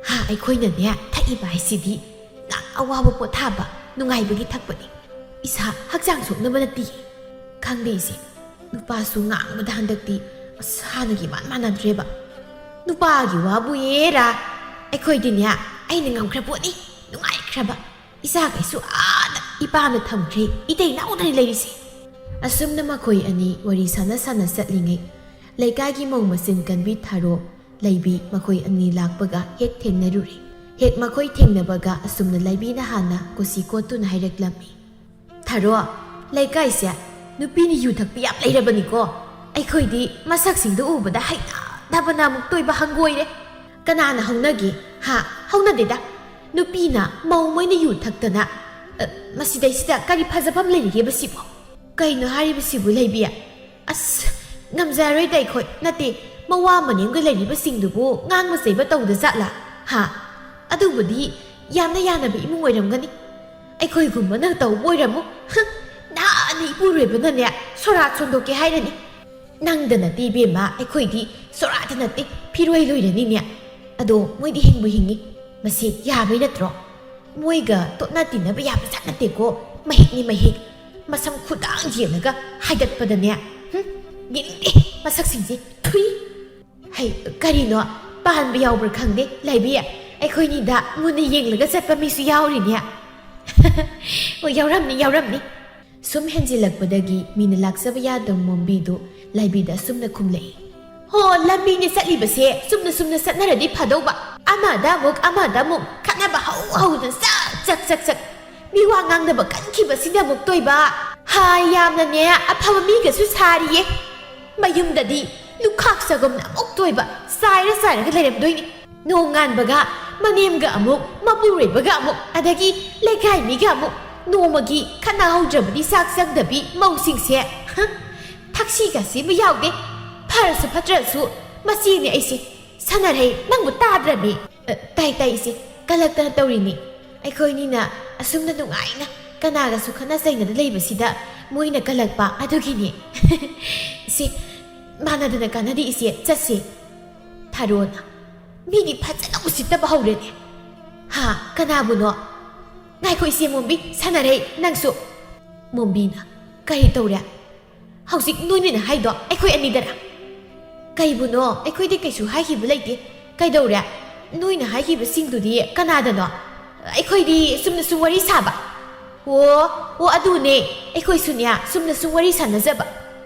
ꯍꯥ, ꯑꯩꯈꯣꯏꯅꯅꯦ ꯊꯛꯏꯕ ꯍꯥꯏꯁꯤꯗꯤ ꯉꯥꯏꯍꯥꯛ ꯑꯋꯥꯕ ꯄꯣꯊꯥꯕ, ꯅꯨꯡꯉꯥꯏꯕꯒꯤ ꯊꯛꯄꯅꯤ꯫ ꯏꯁꯥ ꯍꯛꯆꯥꯡ ꯁꯣꯛꯅꯕ ꯅꯠꯇꯦ꯫ ꯈꯪꯗꯦ ꯏꯆꯦ, ꯅꯨꯄꯥꯁꯨ ꯉꯥꯡꯕꯗ ꯍꯟꯗꯛꯇꯤ ꯑꯁ ꯍꯥꯟꯅꯒꯤ ꯏꯃꯥꯟ ꯃꯥꯟꯅꯗ꯭ꯔꯦꯕ꯫ ꯅꯨꯄꯥꯒꯤ ꯋꯥꯕꯨ ꯌꯦꯔꯥ, ꯑꯩꯈꯣꯏꯗꯤꯅꯦ ꯑꯩꯅ ꯉꯝꯈ꯭ꯔ ꯄꯣꯠꯅꯤ, ꯅꯨꯡꯉꯥꯏꯈ꯭ꯔꯕ꯫ ꯏꯆꯥꯈꯩꯁꯨ ꯑꯥꯗ ꯏꯄꯥꯅ ꯊꯝꯈ꯭ꯔꯦ, ꯏꯇꯩ ꯅꯥꯎꯗꯅꯤ ꯂꯩꯔꯤꯁꯦ꯫" ꯑꯁꯨꯝꯅ ꯃꯈꯣꯏ ꯑꯅꯤ ꯋꯥꯔꯤ ꯁꯥꯟꯅ ꯁꯥꯟꯅ ꯆꯠꯂꯤꯉꯩ, ꯂꯩꯀꯥꯏꯒꯤ ꯃꯧ ꯃꯆꯤꯟ ꯀꯟꯕꯤ ꯊꯥꯔꯣ ꯂꯩꯕꯤ ꯃꯈꯣꯏ ꯑꯅꯤ ꯂꯥꯛꯄꯒ ꯍꯦꯛ ꯊꯦꯡꯅꯔꯨꯔꯦ꯫ ꯍꯦꯛ ꯃꯈꯣꯏ ꯊꯦꯡꯅꯕꯒ ꯑꯁꯨꯝꯅ ꯂꯩꯕꯤꯅ ꯍꯥꯟꯅ ꯀꯣꯁꯤ ꯀꯣꯠꯇꯨꯅ ꯍꯥꯏꯔꯛꯂꯝꯃꯤ꯫ "ꯊꯥꯔꯣ, ꯂꯩꯀꯥꯏꯁꯦ ꯅꯨꯄꯤꯅ ꯌꯨ ꯊꯛꯄꯤ ꯌꯥꯝ ꯂꯩꯔꯕꯅꯤꯀꯣ꯫ ꯑꯩꯈꯣꯏꯗꯤ ꯃꯁꯛꯁꯤꯡꯗꯨ ꯎꯕꯗ ꯍꯩꯅꯗꯕꯅ ꯑꯃꯨꯛ ꯇꯣꯏꯕ ꯍꯪꯒꯣꯏꯔꯦ꯫ ꯀꯅꯥꯅ ꯍꯧꯅꯒꯦ? ꯍꯥ? ꯍꯧꯅꯗꯦꯗ꯫ ꯅꯨꯄꯤꯅ ꯃꯧ ꯃꯣꯏꯅ ꯌꯨ ꯊꯛꯇꯅ, ꯑ, ꯃꯁꯤꯗꯩꯁꯤꯗ ꯀꯔꯤ ꯐꯖꯐꯝ ꯂꯩꯔꯤꯒꯦꯕ ꯁꯤꯕꯣ?" "ꯀꯩꯅꯣ ꯍꯥꯏꯔꯤꯕꯁꯤꯕꯨ ꯂꯩꯕꯤ? ꯑꯁ, ꯉꯝꯖꯔꯣꯏꯗ ꯑꯩꯈꯣꯏ꯫ ꯅꯠꯇꯦ, ꯃꯋꯥ ꯃꯅꯦꯝꯒ ꯂꯩꯔꯤꯕꯁꯤꯡꯗꯨꯕꯨ ꯉꯥꯡꯕ ꯆꯩꯕ ꯇꯧꯗ ꯖꯥꯠꯂꯥ? ꯍꯥ? ꯑꯗꯨꯕꯨꯗꯤ ꯌꯥꯅ ꯌꯥꯅꯕ ꯏꯃꯨꯡ ꯑꯣꯏꯔꯝꯒꯅꯤ꯫ ꯑꯩꯈꯣꯏꯒꯨꯝꯕꯅ ꯇꯧꯕ ꯑꯣꯏꯔꯝꯃꯨ꯫ ꯍ, ꯅꯍꯥꯟꯅ ꯏꯄꯨꯔꯣꯏꯕꯅꯅꯦ ꯁꯣꯔꯥꯠ ꯁꯣꯟꯗꯣꯛꯀꯦ ꯍꯥꯏꯔꯅꯤ꯫ ꯅꯪꯗ ꯅꯠꯇꯦ ꯏꯕꯦꯝꯃ, ꯑꯩꯈꯣꯏꯗꯤ ꯁꯣꯔꯥꯠꯇ ꯅꯠꯇꯦ, ꯐꯤꯔꯣꯏ ꯂꯣꯏꯔꯅꯤꯅꯦ꯫ ꯑꯗꯣ ꯃꯣꯏꯗꯤ ꯍꯤꯡꯕꯨ ꯍꯤꯡꯉꯤ꯫ ꯃꯁꯤ ꯌꯥꯕꯩ ꯅꯠꯇ꯭ꯔꯣ? ꯃꯣꯏꯒ ꯇꯣꯠꯅ ꯇꯤꯟꯅꯕ ꯌꯥꯕ ꯖꯥꯠ ꯅꯠꯇꯦꯀꯣ꯫ ꯃꯍꯤꯛꯅꯤ ꯃꯍꯤꯛ꯫ ꯃꯁꯝ ꯈꯨꯗꯥꯡ ꯌꯦꯡꯉꯒ ꯍꯥꯏꯒꯠꯄꯗꯅꯦ꯫ ꯍꯨꯝ, ꯌꯦꯡꯅꯤꯡꯗꯦ ꯃꯁꯛꯁꯤꯡꯁꯦ꯫ ꯊꯨꯏ꯫ ꯍꯩ, ꯀꯔꯤꯅꯣ? ꯄꯥꯟꯕ ꯌꯥꯎꯕ꯭ꯔꯥ ꯈꯪꯗꯦ, ꯂꯩꯕꯤ꯫ ꯑꯩꯈꯣꯏꯅꯤꯗ ꯃꯨꯟꯅ ꯌꯦꯡꯂꯒ ꯆꯠꯄ ꯃꯤꯁꯨ ꯌꯥꯎꯔꯤꯅꯦ꯫ ꯑꯣ, ꯌꯥꯎꯔꯝꯅꯤ, ꯌꯥꯎꯔꯝꯅꯤ꯫ ꯁꯨꯝ ꯍꯦꯟꯖꯤꯜꯂꯛꯄꯗꯒꯤ ꯃꯤꯅ ꯂꯥꯛꯆꯕ ꯌꯥꯗꯕ ꯃꯣꯝꯕꯤꯗꯨ ꯂꯥꯏꯕꯤꯗ ꯑꯁꯨꯝꯅ ꯈꯨꯝꯂꯛꯏ꯫ "ꯍꯣ, ꯂꯝꯕꯤꯅꯦ ꯆꯠꯂꯤꯕꯁꯦ, ꯆꯨꯝꯅ ꯆꯨꯝꯅ ꯆꯠꯅꯔꯗꯤ ꯐꯗꯧꯕ꯫ ꯑꯃꯗ ꯑꯃꯨꯛ, ꯑꯃꯗ ꯑꯃꯨꯛ ꯈꯠꯅꯕ ꯍꯧ ꯍꯧꯗꯅ ꯆꯠ, ꯆꯠ, ꯆꯠ꯫ ꯃꯤ ꯋꯥ ꯉꯥꯡꯗꯕ ꯀꯟꯈꯤꯕꯁꯤꯅ ꯑꯃꯨꯛ ꯇꯣꯏꯕ꯫ ꯍꯥ, ꯌꯥꯝꯅꯅꯦ ꯑꯐꯕ ꯃꯤꯒꯁꯨ ꯁꯥꯔꯤꯌꯦ꯫ ꯃꯌꯨꯝꯗꯗꯤ ꯂꯨꯈꯥꯛ ꯆꯒꯨꯝꯅ ꯑꯃꯨꯛ ꯇꯣꯏꯕ, ꯆꯥꯏꯔ ꯆꯥꯏꯔꯒ ꯂꯩꯔꯝꯗꯣꯏꯅꯤ꯫ ꯅꯣꯡꯉꯥꯟꯕꯒ ꯃꯅꯦꯝꯒ ꯑꯃꯨꯛ, ꯃꯄꯨꯔꯣꯏꯕꯒ ꯑꯃꯨꯛ, ꯑꯗꯒꯤ ꯂꯩꯀꯥꯏ ꯃꯤꯒ ꯑꯃꯨꯛ꯫ ꯅꯣꯡꯃꯒꯤ ꯈꯠꯅꯍꯧꯗ꯭ꯔꯕꯗꯤ ꯆꯥꯛ ꯆꯪꯗꯕꯤ ꯃꯧꯁꯤꯡꯁꯦ꯫ ꯍ? ꯊꯛꯁꯤꯒ ꯁꯤꯕ ꯌꯥꯎꯗꯦ꯫ ꯐꯔꯁꯨ ꯐꯠꯇ꯭ꯔꯁꯨ ꯃꯁꯤꯅꯦ ꯑꯩꯁꯦ꯫ ꯁꯥꯟꯅꯔꯩ, ꯅꯪꯕꯨ ꯇꯥꯗ꯭ꯔꯕꯤ? ꯑ, ꯇꯥꯏ, ꯇꯥꯏ, ꯏꯆꯦ꯫ ꯀꯂꯛꯇꯅ ꯇꯧꯔꯤꯅꯤ꯫ ꯑꯩꯈꯣꯏꯅꯤꯅ ꯑꯁꯨꯝꯅ ꯅꯨꯡꯉꯥꯏꯅ ꯀꯅꯥꯒꯁꯨ ꯈꯠꯅ ꯆꯩꯅꯗ ꯂꯩꯕꯁꯤꯗ ꯃꯣꯏꯅ ꯀꯜꯂꯛꯄ ꯑꯗꯨꯒꯤꯅꯤ꯫ ꯏꯆꯦ, ꯃꯥꯟꯅꯗꯅ ꯀꯥꯟꯅꯗꯦ ꯏꯆꯦ, ꯆꯠꯁꯤ꯫ ꯊꯥꯔꯣꯅ, "ꯃꯤꯗꯤ ꯐꯖꯅ ꯎꯁꯤꯠꯇꯕ ꯍꯧꯔꯦꯅꯦ꯫ ꯍꯥ, ꯀꯅꯥꯕꯨꯅꯣ? ꯉꯥꯏꯈꯣ ꯏꯆꯦ ꯃꯣꯝꯕꯤ, ꯁꯥꯟꯅꯔꯩ, ꯅꯪꯁꯨ꯫" ꯃꯣꯝꯕꯤꯅ, "ꯀꯔꯤ ꯇꯧꯔꯦ? ꯍꯧꯖꯤꯛ ꯅꯣꯏꯅ ꯍꯥꯏꯗꯣ ꯑꯩꯈꯣꯏ ꯑꯅꯤꯗꯔ?" "ꯀꯩꯕꯨꯅꯣ? ꯑꯩꯈꯣꯏꯗꯤ ꯀꯩꯁꯨ ꯍꯥꯏꯈꯤꯕ ꯂꯩꯇꯦ꯫ ꯀꯩꯗꯧꯔꯦ? ꯅꯣꯏꯅ ꯍꯥꯏꯈꯤꯕꯁꯤꯡꯗꯨꯗꯤ ꯀꯅꯥꯗꯅꯣ?" "ꯑꯩꯈꯣꯏꯗꯤ ꯆꯨꯝꯅ ꯁꯨꯝ ꯋꯥꯔꯤ ꯁꯥꯕ꯫" "ꯑꯣ, ꯑꯣ, ꯑꯗꯨꯅꯦ, ꯑꯩꯈꯣꯏꯁꯨꯅꯦ ꯆꯨꯝꯅ ꯁꯨꯝ ꯋꯥꯔꯤ ꯁꯥꯟꯅꯖꯕ꯫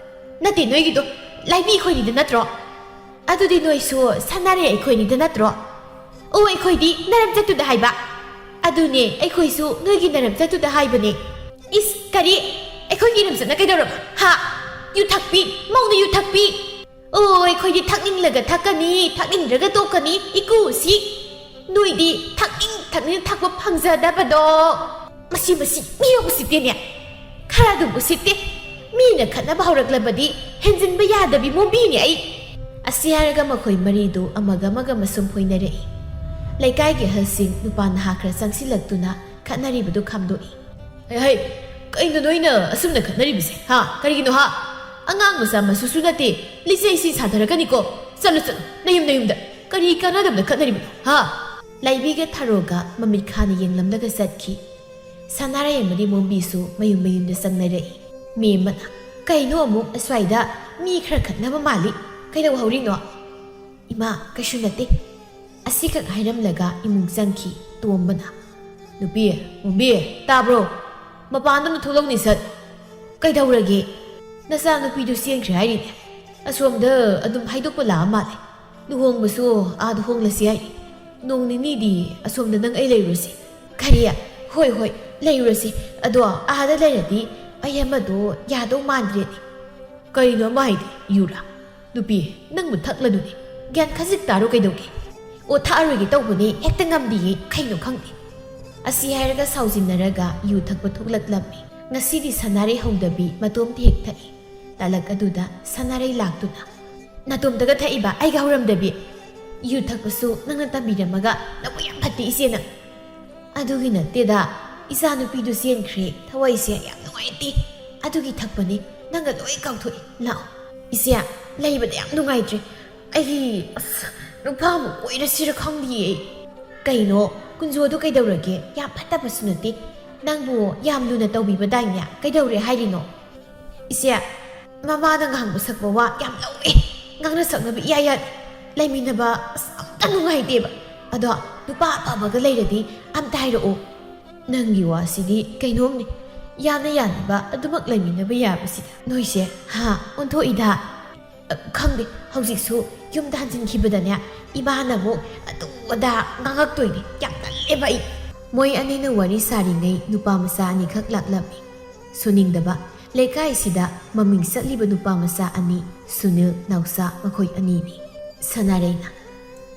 ꯅꯠꯇꯦ, ꯅꯣꯏꯒꯤꯗꯣ ꯂꯥꯏꯕꯤ ꯑꯩꯈꯣꯏꯅꯤꯗ ꯅꯠꯇ꯭ꯔꯣ? ꯑꯗꯨꯗꯤ ꯅꯣꯏꯁꯨ ꯁꯥꯟꯅꯔꯦ ꯑꯩꯈꯣꯏꯅꯤꯗ ꯅꯠꯇ꯭ꯔꯣ?" "ꯑꯣ, ꯑꯩꯈꯣꯏꯗꯤ ꯅꯔꯝꯆꯠꯇꯨꯗ ꯍꯥꯏꯕ꯫" "ꯑꯗꯨꯅꯦ, ꯑꯩꯈꯣꯏꯁꯨ ꯅꯣꯏꯒꯤ ꯅꯔꯝꯆꯠꯇꯨꯗ ꯍꯥꯏꯕꯅꯦ꯫" "ꯏꯁ, ꯀꯔꯤ? ꯑꯩꯈꯣꯏꯒꯤ ꯅꯔꯝꯆꯠꯅ ꯀꯩꯗꯧꯔꯕ? ꯍꯥ? ꯌꯨ ꯊꯛꯄꯤ, ꯃꯧꯅ ꯌꯨ ꯊꯛꯄꯤ꯫ ꯑꯣ, ꯑꯩꯈꯣꯏꯗꯤ ꯊꯛꯅꯤꯡꯂꯒ ꯊꯛꯀꯅꯤ, ꯊꯛꯅꯤꯡꯗ꯭ꯔꯒ ꯇꯣꯛꯀꯅꯤ, ꯏꯀꯨꯁꯤ꯫ ꯅꯣꯏꯗꯤ ꯊꯛꯅꯤꯡ ꯊꯛꯅꯤꯡ ꯊꯛꯄ ꯐꯪꯖꯗꯕꯗꯣ꯫ ꯃꯁꯤ, ꯃꯁꯤ ꯃꯤ ꯎꯁꯤꯠꯇꯦꯅꯦ꯫ ꯈꯔ ꯑꯗꯨꯝ ꯎꯁꯤꯠꯇꯦ꯫ ꯃꯤꯅ ꯈꯠꯅꯕ ꯍꯧꯔꯛꯂꯕꯗꯤ ꯍꯦꯟꯖꯤꯟꯕ ꯌꯥꯗꯕꯤ ꯃꯣꯝꯕꯤꯅꯦ ꯑꯩ꯫" ꯑꯁꯤ ꯍꯥꯏꯔꯒ ꯃꯈꯣꯏ ꯃꯔꯤꯗꯨ ꯑꯃꯒ ꯑꯃꯒ ꯃꯁꯨꯝ ꯐꯣꯏꯅꯔꯛꯏ꯫ ꯂꯩꯀꯥꯏꯒꯤ ꯑꯍꯜꯁꯤꯡ, ꯅꯨꯄꯥ ꯅꯍꯥ ꯈꯔ ꯆꯪꯁꯤꯜꯂꯛꯇꯨꯅ ꯈꯠꯅꯔꯤꯕꯗꯨ ꯈꯥꯝꯗꯣꯛꯏ꯫ "ꯍꯩ, ꯍꯩ, ꯀꯩꯅꯣ ꯅꯣꯏꯅ ꯑꯁꯨꯝꯅ ꯈꯠꯅꯔꯤꯕꯁꯦ? ꯍꯥ? ꯀꯔꯤꯒꯤꯅꯣ, ꯍꯥ? ꯑꯉꯥꯡ ꯃꯆꯥ ꯃꯁꯨꯁꯨ ꯅꯠꯇꯦ, ꯂꯤꯆꯩꯁꯤ ꯁꯥꯊꯔꯛꯀꯅꯤꯀꯣ꯫ ꯆꯠꯂꯨ, ꯆꯠꯂꯨ, ꯅꯌꯨꯝ, ꯅꯌꯨꯝꯗ꯫ ꯀꯔꯤ ꯀꯥꯟꯅꯗꯕꯗ ꯈꯠꯅꯔꯤꯕꯅꯣ, ꯍꯥ?" ꯂꯥꯏꯕꯤꯒ ꯊꯔꯣꯒ ꯃꯃꯤꯠ ꯈꯥꯅ ꯌꯦꯡꯂꯝꯂꯒ ꯆꯠꯈꯤ꯫ ꯁꯅꯥꯔꯩ ꯑꯃꯗꯤ ꯃꯣꯝꯕꯤꯁꯨ ꯃꯌꯨꯝ ꯃꯌꯨꯝꯗ ꯆꯪꯅꯔꯛꯏ꯫ ꯃꯦꯝꯃꯅ, "ꯀꯩꯅꯣ ꯑꯃꯨꯛ ꯑꯁ꯭ꯋꯥꯏꯗ ꯃꯤ ꯈꯔ ꯈꯠꯅꯕ ꯃꯥꯜꯂꯤ? ꯀꯩꯗꯧꯍꯧꯔꯤꯅꯣ?" "ꯏꯃꯥ, ꯀꯩꯁꯨ ꯅꯠꯇꯦ꯫" ꯑꯁꯤꯈꯛ ꯍꯥꯏꯔꯝꯂꯒ ꯏꯃꯨꯡ ꯆꯪꯈꯤ ꯇꯣꯝꯕꯅ꯫ "ꯅꯨꯄꯤ, ꯃꯣꯝꯕꯤ, ꯇꯥꯕ꯭ꯔꯣ? ꯃꯄꯥꯟꯗ ꯑꯝꯇ ꯊꯣꯛꯂꯛꯎꯅꯦ ꯁꯠ꯫" "ꯀꯩꯗꯧꯔꯒꯦ?" "ꯅꯆꯥꯅꯨꯄꯤꯗꯨ ꯆꯦꯟꯈ꯭ꯔꯦ ꯍꯥꯏꯔꯤꯅꯦ꯫ ꯑꯁꯣꯝꯗ ꯑꯗꯨꯝ ꯍꯥꯏꯗꯣꯛꯄ ꯂꯥꯛꯑ ꯃꯥꯜꯂꯦ꯫ ꯂꯨꯍꯣꯡꯕꯁꯨ ꯑꯥꯗ ꯍꯣꯡꯂꯁꯤ ꯍꯥꯏ꯫ ꯅꯣꯡ ꯅꯤꯅꯤꯗꯤ ꯑꯁꯣꯝꯗ ꯅꯪ ꯑꯩ ꯂꯩꯔꯨꯔꯁꯤ꯫" "ꯀꯔꯤ? "ꯍꯣꯏ, ꯍꯣꯏ, ꯂꯩꯔꯨꯔꯁꯤ꯫ ꯑꯗꯣ ꯑꯥꯗ ꯂꯩꯔꯗꯤ ꯑꯩ ꯑꯃꯗꯣ ꯌꯥꯗꯧ ꯃꯥꯟꯗ꯭ꯔꯦꯅꯦ꯫" "ꯀꯩꯅꯣ ꯑꯃ ꯍꯥꯏꯗꯤ? ꯌꯨꯔꯥ? ꯅꯨꯄꯤ, ꯅꯪꯕꯨ ꯊꯛꯂꯅꯨꯅꯦ꯫ ꯒ꯭ꯌꯥꯟ ꯈꯖꯤꯛ ꯇꯥꯔꯣ ꯀꯩꯗꯧꯒꯦ?" "ꯑꯣ, ꯊꯛꯑꯔꯣꯏꯒꯦ ꯇꯧꯕꯅꯦ, ꯍꯦꯛꯇ ꯉꯝꯗꯤꯌꯦ, ꯀꯩꯅꯣ ꯈꯪꯗꯦ꯫" ꯑꯁꯤ ꯍꯥꯏꯔꯒ ꯁꯥꯎꯖꯤꯟꯅꯔꯒ ꯌꯨ ꯊꯛꯄ ꯊꯣꯛꯂꯛꯂꯝꯃꯤ꯫ ꯉꯁꯤꯗꯤ ꯁꯅꯥꯔꯩ ꯍꯧꯗꯕꯤ ꯃꯇꯣꯝꯇ ꯍꯦꯛ ꯊꯛꯏ꯫ ꯇꯥꯂꯛ ꯑꯗꯨꯗ ꯁꯅꯥꯔꯩ ꯂꯥꯛꯇꯨꯅ, "ꯅꯇꯣꯝꯇꯒ ꯊꯛꯏꯕ, ꯑꯩꯒ ꯍꯧꯔꯝꯗꯕꯤ? ꯌꯨ ꯊꯛꯄꯁꯨ ꯅꯪꯅ ꯇꯝꯕꯤꯔꯝꯃꯒ, ꯅꯕꯨꯛ ꯌꯥꯝ ꯐꯠꯇꯦ ꯏꯆꯦ ꯅꯪ꯫" "ꯑꯗꯨꯒꯤ ꯅꯠꯇꯦꯗ, ꯏꯆꯥꯅꯨꯄꯤꯗꯨ ꯆꯦꯟꯈ꯭ꯔꯦ, ꯊꯋꯥꯏꯁꯦ ꯌꯥꯝ ꯅꯨꯡꯉꯥꯏꯇꯦ, ꯑꯗꯨꯒꯤ ꯊꯛꯄꯅꯦ, ꯅꯪꯒ ꯂꯣꯏ ꯀꯥꯎꯊꯣꯛꯏ꯫ ꯂꯥꯛꯑꯣ ꯏꯆꯦ, ꯂꯩꯕꯗ ꯌꯥꯝ ꯅꯨꯡꯉꯥꯏꯇ꯭ꯔꯦ꯫ ꯑꯩꯒꯤ, ꯑꯁ, ꯅꯨꯄꯥ ꯑꯃ ꯀꯣꯏꯔꯁꯤꯔ ꯈꯪꯗꯤꯌꯦ ꯑꯩ꯫" "ꯀꯩꯅꯣ, ꯀꯨꯟꯖꯣꯗꯣ ꯀꯩꯗꯧꯔꯒꯦ? ꯌꯥꯝ ꯐꯠꯇꯕꯁꯨ ꯅꯠꯇꯦ, ꯅꯪꯕꯨ ꯌꯥꯝ ꯂꯨꯅ ꯇꯧꯕꯤꯕꯗꯥꯏꯅꯦ, ꯀꯩꯗꯧꯔꯦ ꯍꯥꯏꯔꯤꯅꯣ?" "ꯏꯆꯦ, ꯃꯃꯥꯅ ꯉꯥꯡꯕ ꯁꯛꯄ ꯋꯥ ꯌꯥꯝ ꯂꯧꯋꯦ, ꯉꯥꯡꯅ ꯁꯛꯅꯕ ꯏꯌꯥ ꯌꯥꯗꯦ, ꯂꯩꯃꯤꯟꯅꯕ ꯑꯁ ꯑꯝꯇ ꯅꯨꯡꯉꯥꯏꯇꯦꯕ꯫ ꯑꯗꯣ ꯅꯨꯄꯥ ꯑꯐꯕꯒ ꯂꯩꯔꯗꯤ ꯑꯝꯇ ꯍꯥꯏꯔꯛꯑꯣ꯫" "ꯅꯪꯒꯤ ꯋꯥꯁꯤꯗꯤ ꯀꯩꯅꯣꯝꯅꯤ, ꯌꯥꯅ ꯌꯥꯅꯕ ꯑꯗꯨꯃꯛ ꯂꯩꯃꯤꯟꯅꯕ ꯌꯥꯕꯁꯤꯗ ꯅꯣꯏꯁꯦ, ꯍꯥ, ꯑꯣꯟꯊꯣꯛꯏꯗ꯫" "ꯑ, ꯈꯪꯗꯦ, ꯍꯧꯖꯤꯛꯁꯨ ꯌꯨꯝꯗ ꯍꯟꯖꯤꯟꯈꯤꯕꯗꯅꯦ, ꯏꯃꯥꯅ ꯑꯃꯨꯛ ꯑꯗꯨ ꯑꯗꯥ ꯉꯥꯡꯉꯛꯇꯣꯏꯅꯤ, ꯌꯥꯝ ꯇꯜꯂꯦꯕ ꯑꯩ꯫" ꯃꯣꯏ ꯑꯅꯤꯅ ꯋꯥꯔꯤ ꯁꯥꯔꯤꯉꯩ ꯅꯨꯄꯥ ꯃꯆꯥ ꯑꯅꯤꯈꯛ ꯂꯥꯛꯂꯝꯃꯤ꯫ ꯁꯨꯅꯤꯡꯗꯕ, ꯂꯩꯀꯥꯏꯁꯤꯗ ꯃꯃꯤꯡ ꯆꯠꯂꯤꯕ ꯅꯨꯄꯥ ꯃꯆꯥ ꯑꯅꯤ, ꯁꯨꯅꯤꯜ, ꯅꯥꯎꯆꯥ, ꯃꯈꯣꯏ ꯑꯅꯤꯅꯤ꯫ ꯁꯅꯥꯔꯩꯅ,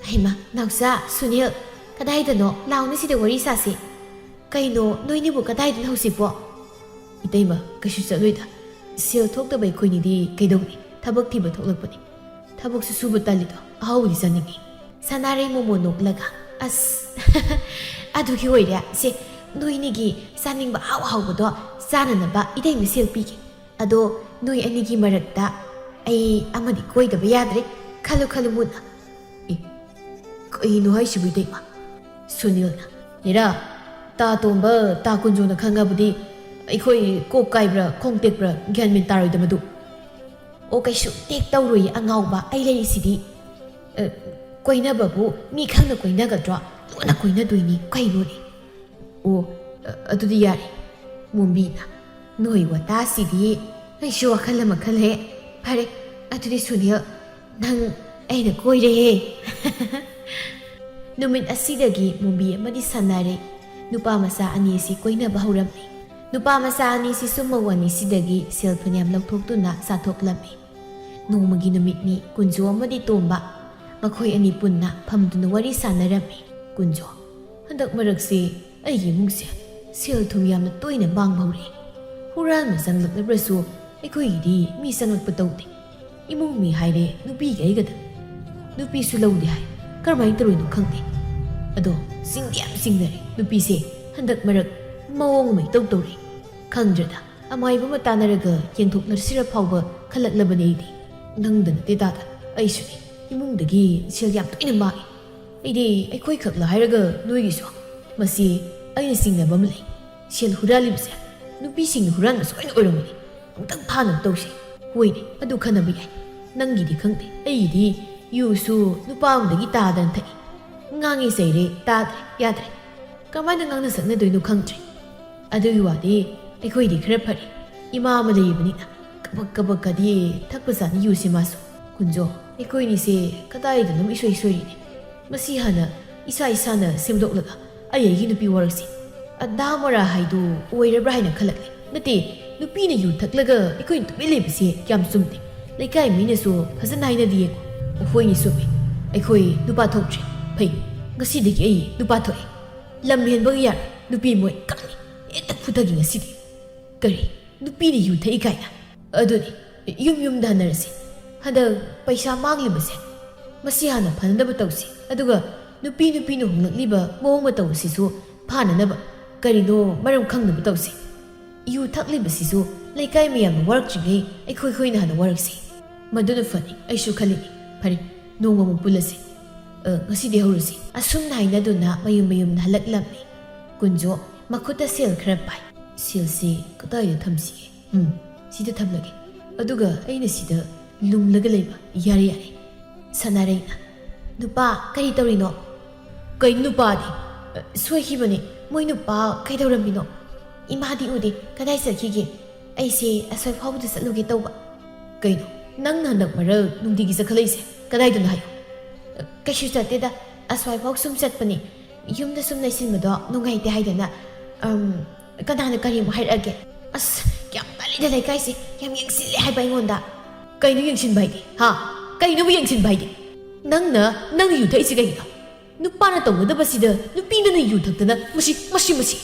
"ꯍꯩꯃꯥ, ꯅꯥꯎꯆꯥ, ꯁꯨꯅꯤꯜ, ꯀꯗꯥꯏꯗꯅꯣ? ꯂꯥꯎꯅꯦ, ꯁꯤꯗ ꯋꯥꯔꯤ ꯁꯥꯁꯤ꯫" "ꯀꯩꯅꯣ, ꯅꯣꯏꯅꯤꯕꯨ ꯀꯗꯥꯏꯗꯅꯣ ꯍꯧꯖꯤꯛꯄꯣ?" "ꯏꯇꯩꯃ, ꯀꯩꯁꯨ ꯆꯠꯂꯣꯏꯗ꯫ ꯁꯦꯜ ꯊꯣꯛꯇꯕ ꯑꯩꯈꯣꯏꯅꯤꯗꯤ ꯀꯩꯗꯧꯅꯤ? ꯊꯕꯛ ꯊꯤꯕ ꯊꯣꯛꯂꯛꯄꯅꯤ꯫ ꯊꯕꯛꯁꯨ ꯁꯨꯕ ꯇꯜꯂꯤꯗꯣ, ꯑꯍꯥꯎꯕꯗꯤ ꯆꯥꯅꯤꯡꯉꯤ꯫" ꯁꯅꯥꯔꯩ ꯃꯣꯃꯣ ꯅꯣꯛꯂꯒ, "ꯑꯁ, ꯑꯗꯨꯒꯤ ꯑꯣꯏꯔꯦ꯫ ꯁꯦ, ꯅꯣꯏꯅꯤꯒꯤ ꯆꯥꯅꯤꯡꯕ ꯑꯍꯥꯎ ꯑꯍꯥꯎꯕꯗꯣ ꯆꯥꯅꯅꯕ ꯏꯇꯩꯃ ꯁꯦꯜ ꯄꯤꯒꯦ꯫ ꯑꯗꯣ ꯅꯣꯏ ꯑꯅꯤꯒꯤ ꯃꯔꯛꯇ ꯑꯩ ꯑꯃꯗꯤ ꯀꯣꯏꯗꯕ ꯌꯥꯗ꯭ꯔꯦ꯫ ꯈꯜꯂꯨ, ꯈꯜꯂꯨ ꯃꯨꯟꯅ꯫" "ꯑꯦ, ꯀꯩꯅꯣ ꯍꯥꯏꯁꯤꯕꯨ ꯏꯇꯩꯃ?" ꯁꯨꯅꯤꯜꯅ, "ꯍꯦꯔꯥ, ꯇꯥ ꯇꯣꯝꯕ, ꯇꯥ ꯀꯨꯟꯖꯣꯅ ꯈꯪꯉꯕꯗꯤ ꯑꯩꯈꯣꯏ ꯀꯣꯛ ꯀꯥꯏꯕ꯭ꯔꯥ, ꯈꯣꯡ ꯇꯦꯛꯄ꯭ꯔꯥ, ꯒ꯭ꯌꯥꯟ ꯃꯦꯟ ꯇꯥꯔꯣꯏꯗꯕꯗꯨ꯫" "ꯑꯣ, ꯀꯩꯁꯨ ꯇꯦꯛ ꯇꯧꯔꯣꯏꯌꯦ ꯑꯉꯥꯎꯕ, ꯑꯩ ꯂꯩꯔꯤꯁꯤꯗꯤ꯫ ꯑ, ꯀꯣꯏꯅꯕꯕꯨ ꯃꯤ ꯈꯪꯅ ꯀꯣꯏꯅꯒꯗ꯭ꯔꯣ? ꯂꯣꯟꯅ ꯀꯣꯏꯅꯗꯣꯏꯅꯤ, ꯀꯩꯅꯣꯅꯦ?" "ꯑꯣ, ꯑ, ꯑꯗꯨꯗꯤ ꯌꯥꯔꯦ꯫" ꯃꯣꯝꯕꯤꯅ, "ꯅꯣꯏ ꯋꯥꯇꯥꯁꯤꯗꯤ ꯑꯩꯁꯨ ꯋꯥꯈꯜ ꯑꯃ ꯈꯜꯂꯦ꯫ ꯐꯔꯦ, ꯑꯗꯨꯗꯤ ꯁꯨꯅꯤꯜ, ꯅꯪ ꯑꯩꯅ ꯀꯣꯏꯔꯦꯍꯦ꯫" ꯅꯨꯃꯤꯠ ꯑꯁꯤꯗꯒꯤ ꯃꯣꯝꯕꯤ ꯑꯃꯗꯤ ꯁꯥꯟꯅꯔꯦ꯫ ꯅꯨꯄꯥ ꯃꯆꯥ ꯑꯅꯤꯁꯤ ꯀꯣꯏꯅꯕ ꯍꯧꯔꯝꯃꯤ꯫ ꯅꯨꯄꯥ ꯃꯆꯥ ꯑꯅꯤꯁꯤꯁꯨ ꯃꯧ ꯑꯅꯤꯁꯤꯗꯒꯤ ꯁꯦꯜ ꯐꯅꯌꯥꯝ ꯂꯧꯊꯣꯛꯇꯨꯅ ꯆꯥꯊꯣꯛꯂꯝꯃꯤ꯫ ꯅꯣꯡꯃꯒꯤ ꯅꯨꯃꯤꯠꯅꯤ ꯀꯨꯟꯖꯣ ꯑꯃꯗꯤ ꯇꯣꯝꯕ, ꯃꯈꯣꯏ ꯑꯅꯤ ꯄꯨꯟꯅ ꯐꯝꯗꯨꯅ ꯋꯥꯔꯤ ꯁꯥꯟꯅꯔꯝꯃꯤ꯫ "ꯀꯨꯟꯖꯣ, ꯍꯟꯗꯛ ꯃꯔꯛꯁꯦ ꯑꯩꯒꯤ ꯏꯃꯨꯡꯁꯦ ꯁꯦꯜ ꯊꯨꯝ ꯌꯥꯝꯅ ꯇꯣꯏꯅ ꯃꯥꯡꯕ ꯍꯧꯔꯛꯑꯦ꯫ ꯍꯨꯔꯥꯟꯕ ꯆꯪꯂꯛꯂꯕ꯭ꯔꯁꯨ ꯑꯩꯈꯣꯏꯒꯤꯗꯤ ꯃꯤ ꯆꯪꯂꯛꯄ ꯇꯧꯗꯦ꯫ ꯏꯃꯨꯡ ꯃꯤ ꯍꯥꯏꯔꯦ ꯅꯨꯄꯤꯒꯤ ꯑꯩꯒꯗ꯫ ꯅꯨꯄꯤꯁꯨ ꯂꯧꯗꯦ ꯍꯥꯏ꯫ ꯀꯔꯝꯍꯥꯏꯅ ꯇꯧꯔꯤꯅꯣ ꯈꯪꯗꯦ꯫ ꯑꯗꯣ ꯆꯤꯡꯗꯤ ꯌꯥꯝ ꯆꯤꯡꯅꯔꯦ ꯅꯨꯄꯤꯁꯦ꯫ ꯍꯟꯗꯛ ꯃꯔꯛ ꯃꯑꯣꯡ ꯑꯃ ꯏꯇꯧ ꯇꯧꯔꯦ꯫ ꯈꯪꯗ꯭ꯔꯦꯗ, ꯑꯃꯥꯏꯕ ꯑꯃ ꯇꯥꯟꯅꯔꯒ ꯌꯦꯡꯊꯣꯛꯅꯁꯤꯔ ꯐꯥꯎꯕ ꯈꯜꯂꯛꯂꯕꯅꯦ ꯑꯩꯗꯤ꯫ ꯅꯪꯗ ꯅꯠꯇꯦ ꯇꯥꯗ, ꯑꯩꯁꯨꯅꯦ꯫ ꯏꯃꯨꯡꯗꯒꯤ ꯁꯦꯜ ꯌꯥꯝ ꯇꯣꯏꯅ ꯃꯥꯡꯉꯤ꯫ ꯑꯩꯗꯤ ꯑꯩꯈꯣꯏ ꯈꯛꯂ ꯍꯥꯏꯔꯒ ꯅꯣꯏꯒꯤꯁꯨ꯫ ꯃꯁꯤ ꯑꯩꯅ ꯆꯤꯡꯅꯕ ꯑꯃ ꯂꯩ꯫ ꯁꯦꯜ ꯍꯨꯔꯥꯜꯂꯤꯕꯁꯦ ꯅꯨꯄꯤꯁꯤꯡꯅ ꯍꯨꯔꯥꯟꯕ ꯁꯣꯏꯅ ꯑꯣꯏꯔꯝꯒꯅꯤ꯫ ꯑꯃꯨꯛꯇꯪ ꯐꯥꯅꯕ ꯇꯧꯁꯦ꯫ ꯍꯣꯏꯅꯦ, ꯑꯗꯨ ꯈꯟꯅꯕ ꯌꯥꯏ꯫ ꯅꯪꯒꯤꯗꯤ ꯈꯪꯗꯦ, ꯑꯩꯒꯤꯗꯤ ꯌꯨꯁꯨ ꯅꯨꯄꯥ ꯑꯃꯗꯒꯤ ꯇꯥꯗꯅ ꯊꯛꯏ꯫ ꯉꯥꯡꯉꯤ ꯆꯩꯔꯦ, ꯇꯥꯗ꯭ꯔꯦ, ꯌꯥꯗ꯭ꯔꯦ꯫ ꯀꯃꯥꯏꯅ ꯉꯥꯡꯅ ꯁꯛꯅꯗꯣꯏꯅꯣ ꯈꯪꯗ꯭ꯔꯦ꯫ ꯑꯗꯨꯒꯤ ꯋꯥꯗꯤ ꯑꯩꯈꯣꯏꯗꯤ ꯈꯔ ꯐꯔꯦ꯫ ꯏꯃꯥ ꯑꯃ ꯂꯩꯔꯤꯕꯅꯤꯅ ꯀꯕꯛ ꯀꯕꯛꯀꯗꯤ ꯊꯛꯄꯖꯥꯠꯅꯤ ꯌꯨꯁꯦ ꯃꯥꯁꯨ꯫ ꯀꯨꯟꯖꯣ, ꯑꯩꯈꯣꯏꯅꯤꯁꯦ ꯀꯗꯥꯏꯗꯅꯣꯝ ꯏꯁꯣꯏ ꯁꯣꯏꯔꯤꯅꯦ꯫ ꯃꯁꯤ ꯍꯥꯟꯅ ꯏꯁꯥ ꯏꯁꯥꯅ ꯁꯦꯝꯗꯣꯛꯂꯒ ꯑꯩ ꯑꯩꯒꯤ ꯅꯨꯄꯤ ꯋꯥꯔꯛꯁꯦ꯫ ꯑꯗꯥ ꯃꯣꯔꯥ ꯍꯥꯏꯗꯨ ꯑꯣꯏꯔꯕ꯭ꯔꯥ ꯍꯥꯏꯅ ꯈꯜꯂꯛꯂꯦ꯫ ꯅꯠꯇꯦ, ꯅꯨꯄꯤꯅ ꯌꯨ ꯊꯛꯂꯒ ꯑꯩꯈꯣꯏꯅ ꯇꯨꯃꯤꯟ ꯂꯩꯕꯁꯦ ꯌꯥꯝ ꯆꯨꯝꯗꯦ꯫ ꯂꯩꯀꯥꯏ ꯃꯤꯅꯁꯨ ꯐꯖꯅ ꯍꯥꯏꯅꯗꯦ ꯌꯦꯡꯉꯣ꯫ ꯑꯩꯈꯣꯏꯅꯤ ꯆꯨꯝꯃꯤ꯫ ꯑꯩꯈꯣꯏ ꯅꯨꯄꯥ ꯊꯣꯛꯇ꯭ꯔꯦ꯫ ꯐꯩ, ꯉꯁꯤꯗꯒꯤ ꯑꯩ ꯅꯨꯄꯥ ꯊꯣꯛꯑꯦ꯫ ꯂꯝ ꯍꯦꯟꯕꯒ ꯌꯥꯔꯦ꯫ ꯅꯨꯄꯤ ꯃꯣꯏ ꯀꯛꯅꯤ꯫ ꯍꯦꯛꯇ ꯐꯨꯊꯒꯦ ꯉꯁꯤꯗꯤ꯫ ꯀꯔꯤ? ꯅꯨꯄꯤꯅ ꯌꯨ ꯊꯛꯏ ꯀꯥꯏꯅ? ꯑꯗꯨꯅꯤ, ꯌꯨꯝ ꯌꯨꯝꯗ ꯍꯟꯅꯔꯁꯤ꯫ ꯍꯟꯗꯛ ꯄꯩꯁꯥ ꯃꯥꯡꯂꯤꯕꯁꯦ ꯃꯁꯤ ꯍꯥꯟꯅ ꯐꯅꯅꯕ ꯇꯧꯁꯤ꯫ ꯑꯗꯨꯒ ꯅꯨꯄꯤ ꯅꯨꯄꯤꯅ ꯍꯣꯡꯂꯛꯂꯤꯕ ꯃꯑꯣꯡ ꯃꯇꯧ ꯑꯁꯤꯁꯨ ꯐꯥꯅꯅꯕ ꯀꯔꯤꯅꯣ ꯃꯔꯝ ꯈꯪꯅꯕ ꯇꯧꯁꯤ꯫ ꯌꯨ ꯊꯛꯂꯤꯕꯁꯤꯁꯨ ꯂꯩꯀꯥꯏ ꯃꯌꯥꯝꯅ ꯋꯥꯔꯛꯇ꯭ꯔꯤꯉꯩ ꯑꯩꯈꯣꯏ ꯈꯣꯏꯅ ꯍꯥꯟꯅ ꯋꯥꯔꯛꯁꯤ꯫ ꯃꯗꯨꯅ ꯐꯅꯤ, ꯑꯩꯁꯨ ꯈꯜꯂꯤꯅꯤ꯫ ꯐꯔꯦ, ꯅꯣꯡꯃꯃꯨꯛ ꯄꯨꯜꯂꯁꯤ꯫ ꯑ, ꯉꯁꯤꯗꯤ ꯍꯧꯔꯁꯤ꯫ ꯑꯁꯨꯝꯅ ꯍꯥꯏꯅꯗꯨꯅ ꯃꯌꯨꯝ ꯃꯌꯨꯝꯗ ꯍꯜꯂꯛꯂꯝꯃꯤ꯫ ꯀꯨꯟꯖꯣ ꯃꯈꯨꯠꯇ ꯁꯦꯜ ꯈꯔ ꯄꯥꯏ꯫ ꯁꯦꯜꯁꯤ ꯀꯗꯥꯏꯗ ꯊꯝꯁꯤꯒꯦ? ꯎꯝ, ꯁꯤꯗ ꯊꯝꯂꯒꯦ꯫ ꯑꯗꯨꯒ ꯑꯩꯅ ꯁꯤꯗ ꯂꯨꯝꯂꯒ ꯂꯩꯕ꯫ ꯌꯥꯔꯦ, ꯌꯥꯔꯦ꯫ ꯁꯅꯥꯔꯩꯅ, "ꯅꯨꯄꯥ, ꯀꯔꯤ ꯇꯧꯔꯤꯅꯣ?" "ꯀꯩ ꯅꯨꯄꯥꯗꯤ? ꯑ, ꯁꯣꯏꯈꯤꯕꯅꯤ꯫ ꯃꯣꯏ ꯅꯨꯄꯥ ꯀꯩꯗꯧꯔꯝꯃꯤꯅꯣ? ꯏꯃꯥꯗꯤ ꯎꯗꯦ꯫ ꯀꯗꯥꯏ ꯆꯠꯈꯤꯒꯦ? ꯑꯩꯁꯦ ꯑꯁꯣꯏ ꯐꯥꯎꯕꯗ ꯆꯠꯂꯨꯒꯦ ꯇꯧꯕ꯫" "ꯀꯩꯅꯣ? ꯅꯪꯅ ꯍꯟꯗꯛ ꯃꯔꯛ ꯅꯨꯡꯇꯤꯒꯤ ꯆꯠꯈꯠꯂꯛꯏꯁꯦ ꯀꯗꯥꯏꯗꯅꯣ ꯍꯥꯏꯌꯨ?" "ꯑ, ꯀꯩꯁꯨ ꯆꯠꯇꯦꯗ꯫ ꯑꯁ꯭ꯋꯥꯏꯐꯥꯎ ꯁꯨꯝ ꯆꯠꯄꯅꯤ꯫ ꯌꯨꯝꯗ ꯁꯨꯝ ꯂꯩꯁꯤꯟꯕꯗꯣ ꯅꯨꯡꯉꯥꯏꯇꯦ ꯍꯥꯏꯗꯅ, ꯑꯝ, ꯀꯅꯥꯅ ꯀꯔꯤꯃꯨꯛ ꯍꯥꯏꯔꯛꯑꯒꯦ? ꯑꯁ, ꯌꯥꯝ ꯇꯜꯂꯤꯗ, ꯂꯩꯀꯥꯏꯁꯦ ꯌꯥꯝ ꯌꯦꯡꯁꯤꯜꯂꯦ ꯍꯥꯏꯕ ꯑꯩꯉꯣꯟꯗ꯫ ꯀꯩꯅꯣ ꯌꯦꯡꯁꯤꯟꯕ ꯍꯥꯏꯗꯤ? ꯍꯥ? ꯀꯩꯅꯣꯕꯨ ꯌꯦꯡꯁꯤꯟꯕ ꯍꯥꯏꯗꯤ? ꯅꯪꯅ, ꯅꯪꯅ ꯌꯨ ꯊꯛꯏꯁꯤ ꯀꯩꯒꯤꯅꯣ? ꯅꯨꯄꯥꯅ ꯇꯧꯒꯗꯕꯁꯤꯗ ꯅꯨꯄꯤꯗꯅ ꯌꯨ ꯊꯛꯇꯅ, ꯃꯁꯤ, ꯃꯁꯤ, ꯃꯁꯤ꯫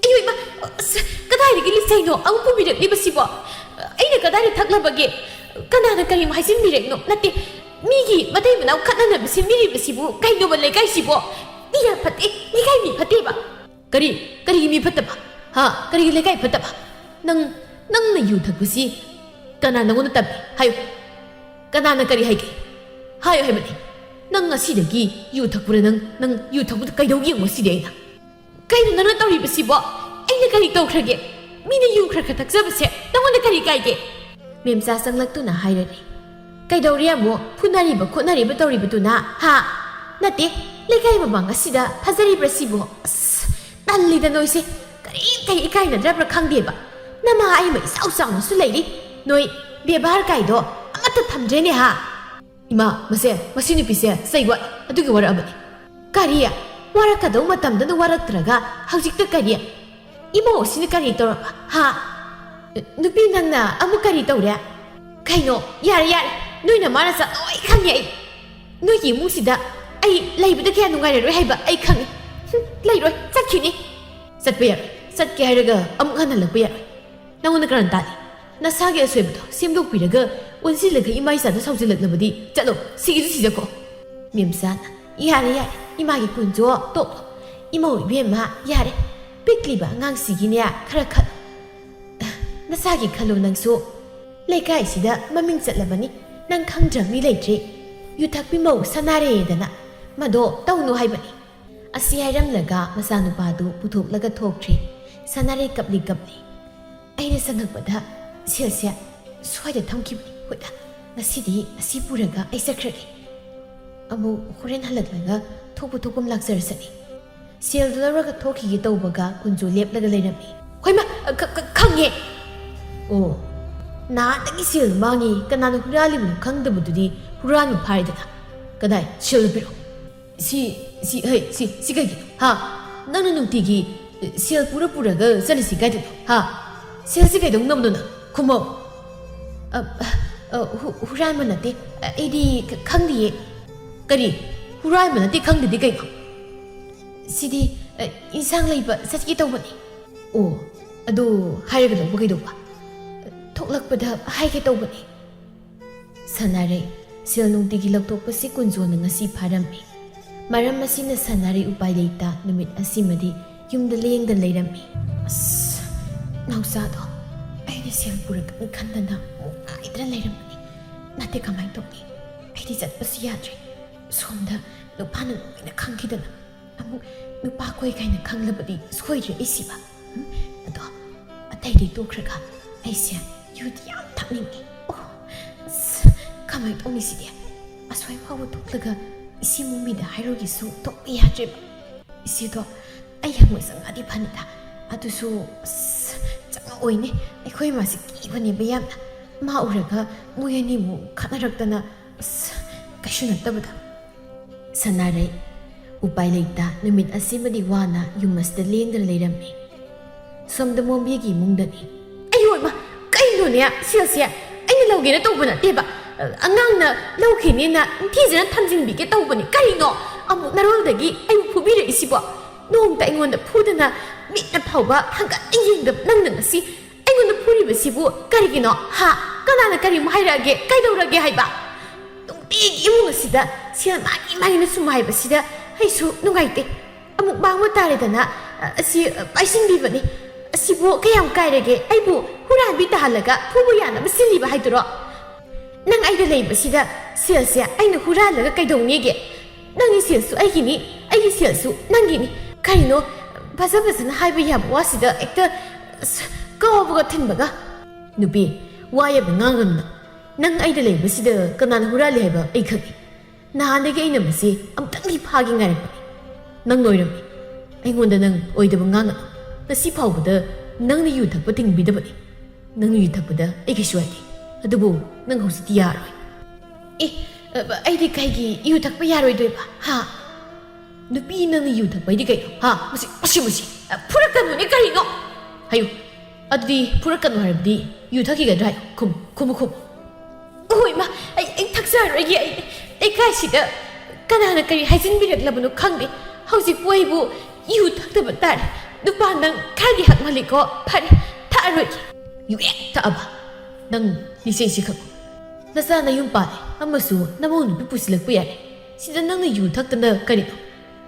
ꯑꯌꯣ ꯏꯃꯥ! ꯑꯁ, ꯀꯗꯥꯏꯗꯒꯤ ꯂꯤꯆꯩꯅꯣ ꯑꯃꯨꯛ ꯄꯨꯕꯤꯔꯛꯂꯤꯕꯁꯤꯕꯣ? ꯑꯩꯅ ꯀꯗꯥꯏꯗ ꯊꯛꯂꯕꯒꯦ? ꯀꯅꯥꯅ ꯀꯔꯤꯃꯨꯛ ꯍꯥꯏꯖꯤꯟꯕꯤꯔꯦꯛꯅꯣ? ꯅꯠꯇꯦ, ꯃꯤꯒꯤ ꯃꯇꯩ ꯃꯅꯥꯎ ꯈꯠꯅꯅꯕ ꯁꯤꯟꯕꯤꯔꯤꯕꯁꯤꯕꯨ ꯀꯩꯅꯣꯕ ꯂꯩꯀꯥꯏꯁꯤꯕꯣ? ꯃꯤ ꯌꯥꯝ ꯐꯠꯇꯦ, ꯂꯩꯀꯥꯏ ꯃꯤ ꯐꯠꯇꯦꯕ꯫ ꯀꯔꯤ? ꯀꯔꯤꯒꯤ ꯃꯤ ꯐꯠꯇꯕ? ꯍꯥ? ꯀꯔꯤꯒꯤ ꯂꯩꯀꯥꯏ ꯐꯠꯇꯕ? ꯅꯪ, ꯅꯪꯅ ꯌꯨ ꯊꯛꯄꯁꯤ ꯀꯅꯥ ꯅꯪꯉꯣꯟꯗ ꯇꯝꯃꯤ? ꯍꯥꯏꯌꯨ꯫ ꯀꯅꯥꯅ ꯀꯔꯤ ꯍꯥꯏꯒꯦ? ꯍꯥꯏꯌꯨ ꯍꯥꯏꯕꯅꯤ꯫ ꯅꯪ ꯉꯁꯤꯗꯒꯤ ꯌꯨ ꯊꯛꯄ꯭ꯔꯥ? ꯅꯪ, ꯅꯪ ꯌꯨ ꯊꯛꯄꯗ ꯀꯩꯗꯧꯒꯦ ꯌꯦꯡꯉꯣ ꯉꯁꯤꯗꯤ ꯑꯩꯅ꯫ ꯀꯩꯅꯣ ꯅꯪꯅ ꯇꯧꯔꯤꯕꯁꯤꯕꯣ? ꯑꯩꯅ ꯀꯔꯤ ꯇꯧꯈ꯭ꯔꯒꯦ? ꯃꯤꯅ ꯌꯨ ꯈꯔ ꯈꯔ ꯊꯛꯆꯕꯁꯦ ꯅꯪꯉꯣꯟꯗ ꯀꯔꯤ ꯀꯥꯏꯒꯦ? ꯃꯦꯝꯆꯥ ꯆꯪꯂꯛꯇꯨꯅ ꯍꯥꯏꯔꯔꯤ꯫ ꯀꯩꯗꯧꯔꯤ ꯑꯃꯨꯛ? ꯐꯨꯅꯔꯤꯕ ꯈꯣꯠꯅꯔꯤꯕ ꯇꯧꯔꯤꯕꯗꯨꯅ, ꯍꯥ? ꯅꯠꯇꯦ, ꯂꯩꯀꯥꯏ ꯃꯃꯥꯡ ꯑꯁꯤꯗ ꯐꯖꯔꯤꯕ꯭ꯔꯥ ꯁꯤꯕꯣ? ꯑꯁ, ꯇꯜꯂꯤꯗ ꯅꯣꯏꯁꯦ꯫ ꯀꯔꯤꯝꯇ ꯏꯀꯥꯏꯅꯗ꯭ꯔꯕ꯭ꯔꯥ ꯈꯪꯗꯦꯕ꯫ ꯅꯃꯥ ꯑꯩꯃ ꯏꯆꯥꯎ ꯆꯥꯎꯅꯁꯨ ꯂꯩꯔꯤ꯫ ꯅꯣꯏ ꯕꯦꯕꯥꯔ ꯀꯥꯏꯗꯣ ꯑꯃꯠꯇ ꯊꯝꯗ꯭ꯔꯦꯅꯦ, ꯍꯥ? ꯏꯃꯥ, ꯃꯁꯦ, ꯃꯁꯤ ꯅꯨꯄꯤꯁꯦ ꯆꯩ ꯋꯥꯠꯂꯤ꯫ ꯑꯗꯨꯒꯤ ꯋꯥꯔꯛꯑꯕꯅꯤ꯫ ꯀꯔꯤ? ꯋꯥꯔꯛꯀꯗꯧ ꯃꯇꯝꯗꯅ ꯋꯥꯔꯛꯇ꯭ꯔꯒ ꯍꯧꯖꯤꯛꯇ ꯀꯔꯤ? ꯏꯃꯧ ꯑꯁꯤꯅ ꯀꯔꯤ ꯇꯧꯔꯕ? ꯍꯥ? ꯅꯨꯄꯤ ꯅꯪꯅ ꯑꯃꯨꯛ ꯀꯔꯤ ꯇꯧꯔꯦ? ꯀꯩꯅꯣ? ꯌꯥꯔꯦ, ꯌꯥꯔꯦ꯫ ꯅꯣꯏꯅ ꯃꯥꯅ ꯆꯠ ꯂꯣꯏ ꯈꯪꯉꯦ ꯑꯩ꯫ ꯅꯣꯏꯒꯤ ꯏꯃꯨꯡꯁꯤꯗ ꯑꯩ ꯂꯩꯕꯗ ꯀꯌꯥ ꯅꯨꯡꯉꯥꯏꯔꯔꯣꯏ ꯍꯥꯏꯕ ꯑꯩ ꯈꯪꯉꯦ꯫ ꯍꯨꯝ, ꯂꯩꯔꯣꯏ, ꯆꯠꯈꯤꯅꯤ꯫ ꯆꯠꯄ ꯌꯥꯔꯣꯏ꯫ ꯆꯠꯀꯦ ꯍꯥꯏꯔꯒ ꯑꯃꯨꯛ ꯍꯟꯍꯜꯂꯛꯄ ꯌꯥꯔꯣꯏ꯫ ꯅꯉꯣꯟꯗ ꯀꯅꯥꯅ ꯇꯥꯜꯂꯤ? ꯅꯁꯥꯒꯤ ꯑꯁꯣꯏꯕꯗꯣ ꯁꯦꯝꯗꯣꯛꯄꯤꯔꯒ ꯑꯣꯟꯁꯤꯜꯂꯒ ꯏꯃꯥ ꯏꯆꯥꯗ ꯁꯥꯎꯖꯤꯜꯂꯛꯅꯕꯗꯤ ꯆꯠꯂꯣ, ꯁꯤꯒꯤꯁꯨ ꯁꯤꯖꯈꯣ꯫ ꯃꯦꯝꯆꯥꯅ, ꯌꯥꯔꯦ, ꯌꯥꯔꯦ, ꯏꯃꯥꯒꯤ ꯀꯨꯟꯖꯣ ꯇꯣꯛꯂꯣ꯫ ꯏꯃꯧ ꯏꯕꯦꯝꯃ, ꯌꯥꯔꯦ꯫ ꯄꯤꯛꯂꯤꯕ ꯑꯉꯥꯡꯁꯤꯒꯤꯅꯦ ꯈꯔ ꯈꯠꯂꯣ꯫ ꯅꯁꯥꯒꯤ ꯈꯜꯂꯣ ꯅꯪꯁꯨ꯫ ꯂꯩꯀꯥꯏꯁꯤꯗ ꯃꯃꯤꯡ ꯆꯠꯂꯕꯅꯤ, ꯅꯪ ꯈꯪꯗ꯭ꯔ ꯃꯤ ꯂꯩꯇ꯭ꯔꯤ꯫ ꯌꯨꯊꯛꯄꯤ ꯃꯧ ꯁꯅꯥꯔꯦꯗꯅ ꯃꯗꯣ ꯇꯧꯅꯨ ꯍꯥꯏꯕꯅꯤ꯫ ꯑꯁꯤ ꯍꯥꯏꯔꯝꯂꯒ ꯃꯆꯥꯅꯨꯄꯥꯗꯨ ꯄꯨꯊꯣꯛꯂꯒ ꯊꯣꯛꯈ꯭ꯔꯦ꯫ ꯁꯅꯥꯔꯩ ꯀꯞꯂꯤ ꯀꯞꯂꯤ꯫ ꯑꯩꯅ ꯆꯪꯉꯛꯄꯗ ꯁꯦꯜꯁꯦ ꯁ꯭ꯋꯥꯏꯗ ꯊꯝꯈꯤꯕꯅꯤ꯫ ꯍꯣꯏꯗ, ꯉꯁꯤꯗꯤ ꯑꯁꯤ ꯄꯨꯔꯒ ꯑꯩ ꯆꯠꯈ꯭ꯔꯒꯦ꯫ ꯑꯃꯨꯛ ꯍꯣꯔꯦꯟ ꯍꯜꯂꯛꯂꯒ ꯊꯣꯛꯄ ꯊꯣꯛꯄ ꯂꯥꯛꯆꯔꯁꯅꯤ꯫ ꯁꯦꯜꯗꯨ ꯂꯧꯔꯒ ꯊꯣꯛꯈꯤꯒꯦ ꯇꯧꯕꯒ ꯀꯨꯟꯖꯨ ꯂꯦꯞꯂꯒ ꯂꯩꯔꯝꯃꯤ꯫ ꯍꯣꯏꯃ, ꯈ-, ꯈ-, ꯈꯪꯉꯦ꯫ ꯑꯣ, ꯅꯍꯥꯟꯗꯒꯤ ꯁꯦꯜ ꯃꯥꯡꯉꯤ, ꯀꯅꯥꯅ ꯍꯨꯔꯥꯜꯂꯤꯕꯅꯣ ꯈꯪꯗꯕꯗꯨꯗꯤ ꯍꯨꯔꯥꯟꯕ ꯐꯥꯔꯦꯗꯅ꯫ ꯀꯗꯥꯏ? ꯁꯦꯜꯗꯨ ꯄꯤꯔꯛꯑꯣ꯫ ꯁꯤ, ꯁꯤ, ꯍꯩ, ꯁꯤ, ꯁꯤ ꯀꯩꯒꯤꯅꯣ? ꯍꯥ? ꯅꯪꯅ ꯅꯨꯡꯇꯤꯒꯤ, ꯑ, ꯁꯦꯜ ꯄꯨꯔ ꯄꯨꯔꯒ ꯆꯠꯂꯤꯁꯤ ꯀꯥꯏꯗꯅꯣ? ꯍꯥ? ꯁꯦꯜꯁꯤ ꯀꯩꯗꯧꯅꯕꯅꯣ ꯅꯪ? ꯈꯨꯝꯃꯣ꯫ ꯑ, ꯑ, ꯍꯨ-, ꯍꯨꯔꯥꯟꯕ ꯅꯠꯇꯦ꯫ ꯑ, ꯑꯩꯗꯤ ꯈ-, ꯈꯪꯗꯤꯌꯦ꯫ ꯀꯔꯤ? ꯍꯨꯔꯥꯟꯕ ꯅꯠꯇꯦ ꯈꯪꯗꯦꯗꯤ ꯀꯩꯅꯣ? ꯁꯤꯗꯤ, ꯑ, ꯏꯟꯁꯥꯡ ꯂꯩꯕ ꯆꯠꯀꯦ ꯇꯧꯕꯅꯤ꯫ ꯑꯣ, ꯑꯗꯨ ꯍꯥꯏꯔꯒ ꯂꯧꯕ ꯀꯩꯗꯧꯕ? ꯊꯣꯛꯂꯛꯄꯗ ꯍꯥꯏꯒꯦ ꯇꯧꯕꯅꯤ꯫ ꯁꯅꯥꯔꯩ, ꯁꯦꯜ ꯅꯨꯡꯇꯤꯒꯤ ꯂꯧꯊꯣꯛꯄꯁꯤ ꯀꯨꯟꯖꯣꯅ ꯉꯁꯤ ꯐꯥꯔꯝꯃꯤ꯫ ꯃꯔꯝ ꯑꯁꯤꯅ ꯁꯅꯥꯔꯩ ꯎꯄꯥꯏ ꯂꯩꯇ ꯅꯨꯃꯤꯠ ꯑꯁꯤꯃꯗꯤ ꯌꯨꯝꯗ ꯂꯦꯡꯗꯅ ꯂꯩꯔꯝꯃꯤ꯫ ꯑꯁ, ꯅꯥꯎꯆꯥꯗꯣ ꯑꯩꯅ ꯁꯦꯜ ꯄꯨꯔꯛꯀꯅꯤ ꯈꯟꯗꯅ ꯃꯨꯛ ꯉꯥꯏꯗꯅ ꯂꯩꯔꯝꯕꯅꯤ꯫ ꯅꯠꯇꯦ, ꯀꯃꯥꯏꯅ ꯇꯧꯅꯤ? ꯑꯩꯗꯤ ꯆꯠꯄꯁꯨ ꯌꯥꯗ꯭ꯔꯦ꯫ ꯁꯣꯝꯗ ꯅꯨꯄꯥꯅ ꯂꯣꯏꯅ ꯈꯪꯈꯤꯗꯅ ꯑꯃꯨꯛ ꯅꯨꯄꯥ ꯀꯣꯏ ꯀꯥꯏꯅ ꯈꯪꯂꯕꯗꯤ ꯁꯣꯏꯗ꯭ꯔꯦ ꯑꯩ ꯁꯤꯕ꯫ ꯎꯝ? ꯑꯗꯣ ꯑꯇꯩꯗꯤ ꯇꯣꯛꯈ꯭ꯔꯒ ꯑꯩꯁꯦ ꯌꯨꯗꯤ ꯌꯥꯝ ꯊꯛꯅꯤꯡꯉꯤ꯫ ꯑꯣ, ꯑꯁ, ꯀꯃꯥꯏꯅ ꯇꯧꯅꯤ ꯁꯤꯗꯤ? ꯑꯁ꯭ꯋꯥꯏ ꯐꯥꯎꯕ ꯊꯣꯛꯂꯒ ꯏꯆꯦ ꯃꯣꯃꯤꯗ ꯍꯥꯏꯔꯨꯒꯦꯁꯨ ꯊꯣꯛꯄ ꯌꯥꯗ꯭ꯔꯦꯕ꯫ ꯏꯆꯦꯗꯣ ꯑꯩ ꯍꯪꯕ ꯆꯪꯉꯛꯑꯗꯤ ꯐꯅꯤꯗ꯫ ꯑꯗꯨꯁꯨ, ꯑꯁ, ꯆꯪꯉꯛꯑꯣꯏꯅꯦ꯫ ꯑꯩꯈꯣꯏ ꯃꯥꯁꯦ ꯀꯤꯕꯅꯦꯕ ꯌꯥꯝꯅ꯫ ꯃꯥ ꯎꯔꯒ ꯃꯣꯏ ꯑꯅꯤꯃꯨꯛ ꯈꯠꯅꯔꯛꯇꯅ, ꯑꯁ, ꯀꯩꯁꯨ ꯅꯠꯇꯕꯗ꯫ ꯁꯅꯥꯔꯩ, ꯎꯄꯥꯏ ꯂꯩꯇ ꯅꯨꯃꯤꯠ ꯑꯁꯤꯃꯗꯤ ꯋꯥꯅ ꯌꯨꯝ ꯑꯁꯤꯗ ꯂꯦꯡꯗꯅ ꯂꯩꯔꯝꯃꯤ꯫ ꯁꯣꯝꯗ ꯃꯣꯝꯕꯤꯒꯤ ꯏꯃꯨꯡꯗꯅꯤ꯫ ꯑꯌꯣ ꯏꯃꯥ, ꯀꯩꯅꯣꯅꯦ ꯁꯦꯜꯁꯦ? ꯑꯩꯅ ꯂꯧꯒꯦꯅ ꯇꯧꯕ ꯅꯠꯇꯦꯕ꯫ ꯑꯉꯥꯡꯅ ꯂꯧꯈꯤꯅꯦꯅ ꯅꯤꯡꯊꯤꯖꯅ ꯊꯝꯖꯤꯟꯕꯤꯒꯦ ꯇꯧꯕꯅꯤ꯫ ꯀꯔꯤꯅꯣ? ꯑꯃꯨꯛ ꯅꯔꯣꯜꯗꯒꯤ ꯑꯩꯕꯨ ꯐꯨꯕꯤꯔꯛꯏꯁꯤꯕꯣ? ꯅꯣꯡꯃꯇ ꯑꯩꯉꯣꯟꯗ ꯐꯨꯗꯅ ꯃꯤꯠꯅ ꯐꯥꯎꯕ ꯍꯪꯒꯠꯅ ꯌꯦꯡꯗꯕ ꯅꯪꯅ ꯉꯁꯤ ꯑꯩꯉꯣꯟꯗ ꯐꯨꯔꯤꯕꯁꯤꯕꯨ ꯀꯔꯤꯒꯤꯅꯣ? ꯍꯥ? ꯀꯅꯥꯅ ꯀꯔꯤꯃꯨꯛ ꯍꯥꯏꯔꯛꯑꯒꯦ? ꯀꯩꯗꯧꯔꯒꯦ ꯍꯥꯏꯕ? ꯅꯨꯡꯇꯤꯒꯤ ꯏꯃꯨꯡ ꯑꯁꯤꯗ ꯁꯦꯜ ꯃꯥꯒꯤ ꯃꯥꯒꯤꯅ ꯁꯨꯝ ꯍꯥꯏꯕꯁꯤꯗ ꯑꯩꯁꯨ ꯅꯨꯡꯉꯥꯏꯇꯦ꯫ ꯑꯃꯨꯛ ꯃꯥꯡꯕ ꯇꯥꯔꯦꯗꯅ, ꯑ, ꯑꯁꯤ, ꯑ, ꯄꯥꯏꯁꯤꯟꯕꯤꯕꯅꯤ꯫ ꯑꯁꯤꯕꯨ ꯀꯌꯥꯝ ꯀꯥꯏꯔꯒꯦ? ꯑꯩꯕꯨ ꯍꯨꯔꯥꯟꯕꯤ ꯇꯥꯍꯜꯂꯒ ꯐꯨꯕ ꯌꯥꯅꯕ ꯁꯤꯜꯂꯤꯕ ꯍꯥꯏꯗꯨꯔꯣ? ꯅꯪ ꯑꯩꯗ ꯂꯩꯕꯁꯤꯗ ꯁꯦꯜꯁꯦ ꯑꯩꯅ ꯍꯨꯔꯥꯜꯂꯒ ꯀꯩꯗꯧꯅꯦꯒꯦ? ꯅꯪꯒꯤ ꯁꯦꯜꯁꯨ ꯑꯩꯒꯤꯅꯤ, ꯑꯩꯒꯤ ꯁꯦꯜꯁꯨ ꯅꯪꯒꯤꯅꯤ꯫ ꯀꯔꯤꯅꯣ ꯐꯖ ꯐꯖꯅ ꯍꯥꯏꯕ ꯌꯥꯕ ꯋꯥꯁꯤꯗ ꯍꯦꯛꯇ, ꯑꯁ, ꯀꯥꯎꯕꯒ ꯊꯤꯟꯕꯒ? ꯅꯨꯄꯤ, ꯋꯥ ꯌꯥꯝꯅ ꯉꯥꯡꯒꯅꯨ꯫ ꯅꯪ ꯑꯩꯗ ꯂꯩꯕꯁꯤꯗ ꯀꯅꯥꯅ ꯍꯨꯔꯥꯜꯂꯤ ꯍꯥꯏꯕ ꯑꯩ ꯈꯪꯏ꯫ ꯅꯍꯥꯟꯗꯒꯤ ꯑꯩꯅ ꯃꯁꯤ ꯑꯃꯨꯛꯇꯪꯗꯤ ꯐꯥꯒꯦ ꯉꯥꯏꯔꯛꯄꯅꯤ꯫ ꯅꯪ ꯂꯣꯏꯔꯝꯃꯤ꯫ ꯑꯩꯉꯣꯟꯗ ꯅꯪ ꯑꯣꯏꯗꯕ ꯉꯥꯡꯒꯅꯨ꯫ ꯉꯁꯤ ꯐꯥꯎꯕꯗ ꯅꯪꯅ ꯌꯨ ꯊꯛꯄ ꯊꯤꯡꯕꯤꯗꯕꯅꯤ꯫ ꯅꯪꯅ ꯌꯨ ꯊꯛꯄꯗ ꯑꯩ ꯀꯩꯁꯨ ꯍꯥꯏꯗꯦ꯫ ꯑꯗꯨꯕꯨ ꯅꯪ ꯍꯧꯖꯤꯛꯇꯤ ꯌꯥꯔꯣꯏ꯫ ꯑꯦ, ꯑꯩꯗꯤ ꯀꯩꯒꯤ ꯌꯨ ꯊꯛꯄ ꯌꯥꯔꯣꯏꯗꯣꯏꯕ? ꯍꯥ? ꯅꯨꯄꯤ ꯅꯪꯅ ꯌꯨ ꯊꯛꯄꯩꯗꯤ ꯀꯩꯅꯣ? ꯍꯥ? ꯃꯁꯤ, ꯃꯁꯤ, ꯃꯁꯤ꯫ ꯑ, ꯐꯨꯔꯛꯀꯅꯨꯅꯦ ꯀꯔꯤꯅꯣ? ꯍꯥꯏꯌꯨ꯫ ꯑꯗꯨꯗꯤ ꯐꯨꯔꯛꯀꯅꯨ ꯍꯥꯏꯔꯕꯗꯤ ꯌꯨ ꯊꯛꯈꯤꯒꯗ꯭ꯔꯥ ꯍꯥꯏꯌꯨ꯫ ꯈꯨꯝ, ꯈꯨꯝꯃꯨ, ꯈꯨꯝꯃꯨ꯫ ꯑꯣꯏ ꯃꯥ, ꯑꯩ, ꯑꯩ ꯊꯛꯆꯔꯔꯣꯏꯒꯦ꯫ ꯑꯩ, ꯑꯩ ꯀꯥꯏꯁꯤꯗ ꯀꯅꯥꯅ ꯀꯔꯤ ꯍꯥꯏꯖꯤꯟꯕꯤꯔꯛꯂꯕꯅꯣ ꯈꯪꯗꯦ꯫ ꯍꯧꯖꯤꯛꯄꯨ ꯑꯩꯕꯨ ꯌꯨ ꯊꯛꯇꯕ ꯇꯥꯔꯦ꯫ ꯅꯨꯄꯥ ꯅꯪ ꯈꯔꯗꯤ ꯍꯛꯃꯜꯂꯤꯀꯣ꯫ ꯐꯔꯦ, ꯊꯛꯑꯔꯣꯏꯒꯦ꯫ ꯌꯨ ꯍꯦꯛ ꯊꯛꯑꯕ ꯅꯪ ꯂꯤꯆꯩꯁꯤ ꯈꯛ꯫ ꯅꯆꯥ ꯅꯌꯨꯝ ꯄꯥꯜꯂꯦ ꯑꯃꯁꯨ ꯅꯃꯧ ꯅꯨꯄꯤ ꯄꯨꯁꯤꯜꯂꯛꯄ ꯌꯥꯔꯦ꯫ ꯁꯤꯗ ꯅꯪꯅ ꯌꯨ ꯊꯛꯇꯅ ꯀꯔꯤꯅꯣ?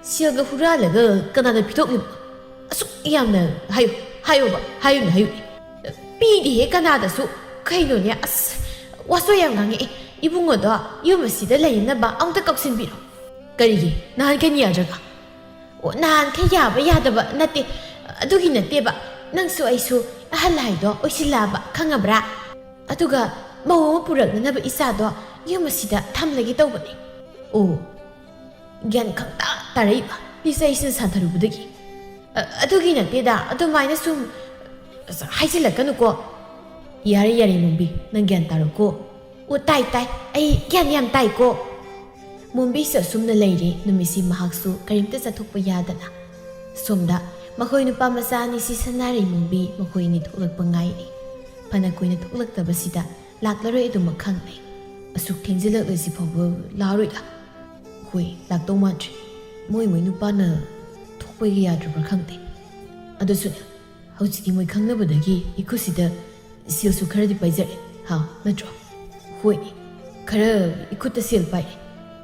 ꯁꯦꯜꯒ ꯍꯨꯔꯥꯜꯂꯒ ꯀꯅꯥꯅ ꯄꯤꯊꯣꯛꯂꯤꯕ? ꯑꯁꯨꯛ ꯌꯥꯝꯅ ꯍꯥꯏꯌꯨ, ꯍꯥꯏꯌꯣꯕ, ꯍꯥꯏꯌꯨꯅꯦ, ꯍꯥꯏꯌꯨꯅꯦ꯫ ꯄꯤꯗꯦꯍꯦ ꯀꯅꯥꯗꯁꯨ꯫ ꯀꯩꯅꯣꯅꯦ, ꯑꯁ, ꯋꯥꯆꯣꯏ ꯌꯥꯝ ꯉꯥꯡꯉꯛꯑꯦ꯫ ꯏꯕꯨꯡꯉꯣꯗꯣ ꯌꯨꯝ ꯑꯁꯤꯗ ꯂꯩꯅꯅꯕ ꯑꯃꯨꯛꯇ ꯀꯧꯁꯤꯟꯕꯤꯔꯣ꯫ ꯀꯔꯤꯒꯤ? ꯅꯍꯥꯟꯈꯩ ꯌꯥꯗ꯭ꯔꯒ? ꯑꯣ, ꯅꯍꯥꯟꯈꯩ ꯌꯥꯕ ꯌꯥꯗꯕ ꯅꯠꯇꯦ, ꯑꯗꯨꯒꯤ ꯅꯠꯇꯦꯕ꯫ ꯅꯪꯁꯨ ꯑꯩꯁꯨ ꯑꯍꯜ ꯍꯥꯏꯗꯣ ꯑꯣꯏꯁꯤꯜꯂꯛꯑꯕ, ꯈꯪꯉꯕ꯭ꯔꯥ? ꯑꯗꯨꯒ ꯃꯧ ꯑꯃ ꯄꯨꯔꯛꯅꯅꯕ ꯏꯆꯥꯗꯣ ꯌꯨꯝ ꯑꯁꯤꯗ ꯊꯝꯂꯒꯦ ꯇꯧꯕꯅꯦ꯫ ꯑꯣ, ꯒ꯭ꯌꯥꯟ ꯈꯪꯇꯥ ꯇꯥꯔꯛꯏꯕ ꯂꯤꯆꯩꯁꯤꯅ ꯁꯥꯟꯊꯔꯨꯕꯗꯒꯤ꯫ ꯑ-, ꯑꯗꯨꯒꯤ ꯅꯠꯇꯦꯗ, ꯑꯗꯨꯃꯥꯏꯅ ꯁꯨꯝ, ꯑꯁ, ꯍꯥꯏꯖꯤꯜꯂꯛꯀꯅꯨꯀꯣ꯫ ꯌꯥꯔꯦ, ꯌꯥꯔꯦ, ꯃꯣꯝꯕꯤ, ꯅꯪ ꯒ꯭ꯌꯥꯟ ꯇꯥꯔꯣꯀꯣ꯫ ꯑꯣ, ꯇꯥꯏ, ꯇꯥꯏ, ꯑꯩ ꯒ꯭ꯌꯥꯟ ꯌꯥꯝ ꯇꯥꯏꯀꯣ꯫ ꯃꯣꯝꯕꯤꯁꯨ ꯑꯁꯨꯝꯅ ꯂꯩꯔꯦ ꯅꯨꯃꯤꯠꯁꯤ ꯃꯍꯥꯛꯁꯨ ꯀꯔꯤꯝꯇ ꯆꯠꯊꯣꯛꯄ ꯌꯥꯗꯅ꯫ ꯁꯣꯝꯗ ꯃꯈꯣꯏ ꯅꯨꯄꯥ ꯃꯆꯥ ꯑꯅꯤꯁꯤ ꯁꯅꯥꯔꯩ ꯃꯣꯝꯕꯤ ꯃꯈꯣꯏ ꯑꯅꯤ ꯊꯣꯛꯂꯛꯄ ꯉꯥꯏꯔꯤ꯫ ꯐꯅ ꯀꯨꯏꯅ ꯊꯣꯛꯂꯛꯇꯕꯁꯤꯗ ꯂꯥꯛꯂꯔꯣꯏ ꯑꯗꯨꯃꯛ ꯈꯪꯂꯦ꯫ ꯑꯁꯨꯛ ꯊꯦꯡꯖꯤꯜꯂꯛꯂꯁꯤ ꯐꯥꯎꯕ ꯂꯥꯛꯑꯔꯣꯏꯗ꯫ ꯍꯣꯏ, ꯂꯥꯛꯇꯧ ꯃꯥꯟꯗ꯭ꯔꯦ꯫ ꯃꯣꯏ ꯃꯣꯏ ꯅꯨꯄꯥꯅ ꯊꯣꯛꯄꯒꯤ ꯌꯥꯗ꯭ꯔꯕ꯭ꯔꯥ ꯈꯪꯗꯦ꯫ ꯑꯗꯨꯁꯨꯅꯦ, ꯍꯧꯖꯤꯛꯇꯤ ꯃꯣꯏ ꯈꯪꯅꯕꯗꯒꯤ ꯏꯈꯨꯠꯁꯤꯗ ꯁꯦꯜꯁꯨ ꯈꯔꯗꯤ ꯄꯥꯏꯖꯔꯦ, ꯍꯥ, ꯅꯠꯇ꯭ꯔꯣ? ꯍꯣꯏꯅꯦ, ꯈꯔ ꯏꯈꯨꯠꯇ ꯁꯦꯜ ꯄꯥꯏꯔꯦ꯫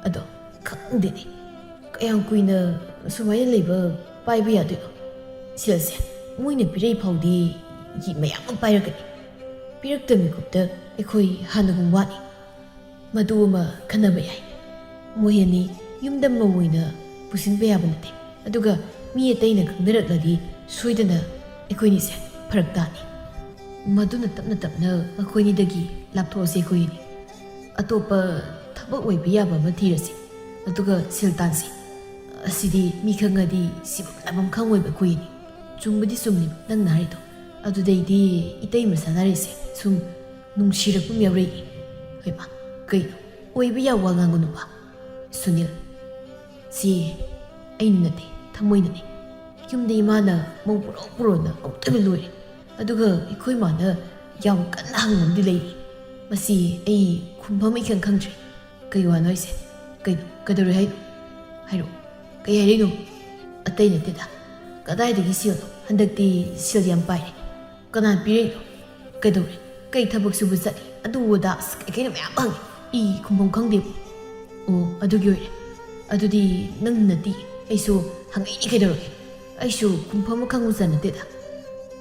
ꯑꯗꯣ ꯈꯪꯗꯦꯅꯦ, ꯀꯌꯥꯝ ꯀꯨꯏꯅ ꯁꯨꯃꯥꯏꯅ ꯂꯩꯕ, ꯄꯥꯏꯕ ꯌꯥꯗꯣꯏꯅꯣ? ꯁꯦꯜꯁꯦ ꯃꯣꯏꯅ ꯄꯤꯔꯛꯏ ꯐꯥꯎꯗꯤ ꯃꯌꯥꯝ ꯑꯃ ꯄꯥꯏꯔꯛꯀꯅꯤ꯫ ꯄꯤꯔꯛꯇ ꯃꯤꯀꯨꯞꯇ ꯑꯩꯈꯣꯏ ꯍꯥꯟꯅꯒꯨꯝ ꯋꯥꯅꯤ꯫ ꯃꯗꯨ ꯑꯃ ꯈꯟꯅꯕ ꯌꯥꯏ꯫ ꯃꯣꯏ ꯑꯅꯤ ꯌꯨꯝꯗ ꯃꯧ ꯑꯣꯏꯅ ꯄꯨꯁꯤꯟꯕ ꯌꯥꯕ ꯅꯠꯇꯦ꯫ ꯑꯗꯨꯒ ꯃꯤ ꯑꯇꯩꯅ ꯈꯪꯅꯔꯛꯂꯗꯤ ꯁꯣꯏꯗꯅ ꯑꯩꯈꯣꯏꯅꯤꯁꯦ ꯐꯔꯛ ꯇꯥꯅꯤ꯫ ꯃꯗꯨꯅ ꯇꯞꯅ ꯇꯞꯅ ꯃꯈꯣꯏꯅꯤꯗꯒꯤ ꯂꯥꯞꯊꯣꯛꯑꯁꯦ ꯑꯩꯈꯣꯏ ꯑꯅꯤ꯫ ꯑꯇꯣꯞꯄ ꯊꯕꯛ ꯑꯣꯏꯕ ꯌꯥꯕ ꯑꯃ ꯊꯤꯔꯁꯤ꯫ ꯑꯗꯨꯒ ꯁꯦꯜ ꯇꯥꯟꯁꯤ꯫ ꯑꯁꯤꯗꯤ ꯃꯤ ꯈꯪꯉꯗꯤ ꯁꯤꯐꯝ ꯂꯥꯛꯐꯝ ꯈꯪꯉꯣꯏꯕ ꯑꯩꯈꯣꯏ ꯑꯅꯤ꯫ ꯆꯨꯝꯕꯗꯤ ꯆꯨꯝꯃꯤ ꯅꯪꯅ ꯍꯥꯏꯔꯤꯗꯣ꯫ ꯑꯗꯨꯗꯩꯗꯤ ꯏꯇꯩꯃ ꯁꯥꯟꯅꯔꯤꯁꯦ ꯁꯨꯝ ꯅꯨꯡꯁꯤꯔꯛꯄ ꯑꯃ ꯌꯥꯎꯔꯛꯏ꯫ ꯍꯩꯃꯥ, ꯀꯩꯅꯣ? ꯑꯣꯏꯕ ꯌꯥꯕ ꯋꯥ ꯉꯥꯡꯒꯅꯨꯕ꯫ ꯁꯨꯅꯤꯜ, ꯁꯤ ꯑꯩꯅ ꯅꯠꯇꯦ, ꯊꯃꯣꯏꯅꯅꯦ꯫ ꯌꯨꯝꯗ ꯏꯃꯥꯅ ꯃꯧ ꯄꯨꯔꯛꯑꯣ ꯄꯨꯔꯛꯑꯣꯅ ꯑꯃꯨꯛꯇꯣꯏꯕ ꯂꯣꯏꯔꯦ꯫ ꯑꯗꯨꯒ ꯑꯩꯈꯣꯏ ꯃꯥꯅ ꯌꯥꯝ ꯀꯟꯅ ꯍꯪꯕ ꯑꯃꯗꯤ ꯂꯩꯔꯤ꯫ ꯃꯁꯤ ꯑꯩ ꯈꯨꯝꯐꯝ ꯏꯈꯪ ꯈꯪꯗ꯭ꯔꯦ꯫ "ꯀꯩ ꯋꯥꯅꯣ ꯍꯥꯏꯁꯦ? ꯀꯩꯅꯣ? ꯀꯩꯗꯧꯔꯦ ꯍꯥꯏꯅꯣ? ꯍꯥꯏꯔꯛꯑꯣ꯫ ꯀꯩ ꯍꯥꯏꯔꯛꯏꯅꯣ?" "ꯑꯇꯩ ꯅꯠꯇꯦꯗ꯫ ꯀꯗꯥꯏꯗꯒꯤ ꯁꯦꯜꯅꯣ? ꯍꯟꯗꯛꯇꯤ ꯁꯦꯜ ꯌꯥꯝ ꯄꯥꯏꯔꯦ꯫ ꯀꯅꯥ ꯄꯤꯔꯛꯏꯅꯣ? ꯀꯩꯗꯧꯔꯦ? ꯀꯩ ꯊꯕꯛ ꯁꯨꯕ ꯆꯠꯂꯤ? ꯑꯗꯨ ꯑꯗꯥ ꯑꯁ ꯀꯩ ꯀꯩꯅꯣ ꯃꯌꯥꯝ ꯍꯪꯉꯤ꯫ ꯑꯩ ꯈꯨꯝꯐꯝ ꯈꯪꯗꯦꯕ꯫" "ꯑꯣ, ꯑꯗꯨꯒꯤ ꯑꯣꯏꯔꯦ꯫ ꯑꯗꯨꯗꯤ ꯅꯪ ꯅꯠꯇꯦ꯫ ꯑꯩꯁꯨ ꯍꯪꯉꯛꯏꯅꯤ ꯀꯩꯗꯧꯔꯒꯦ? ꯑꯩꯁꯨ ꯈꯨꯝꯐꯝ ꯑꯃ ꯈꯪꯕ ꯆꯠ ꯅꯠꯇꯦꯗ꯫"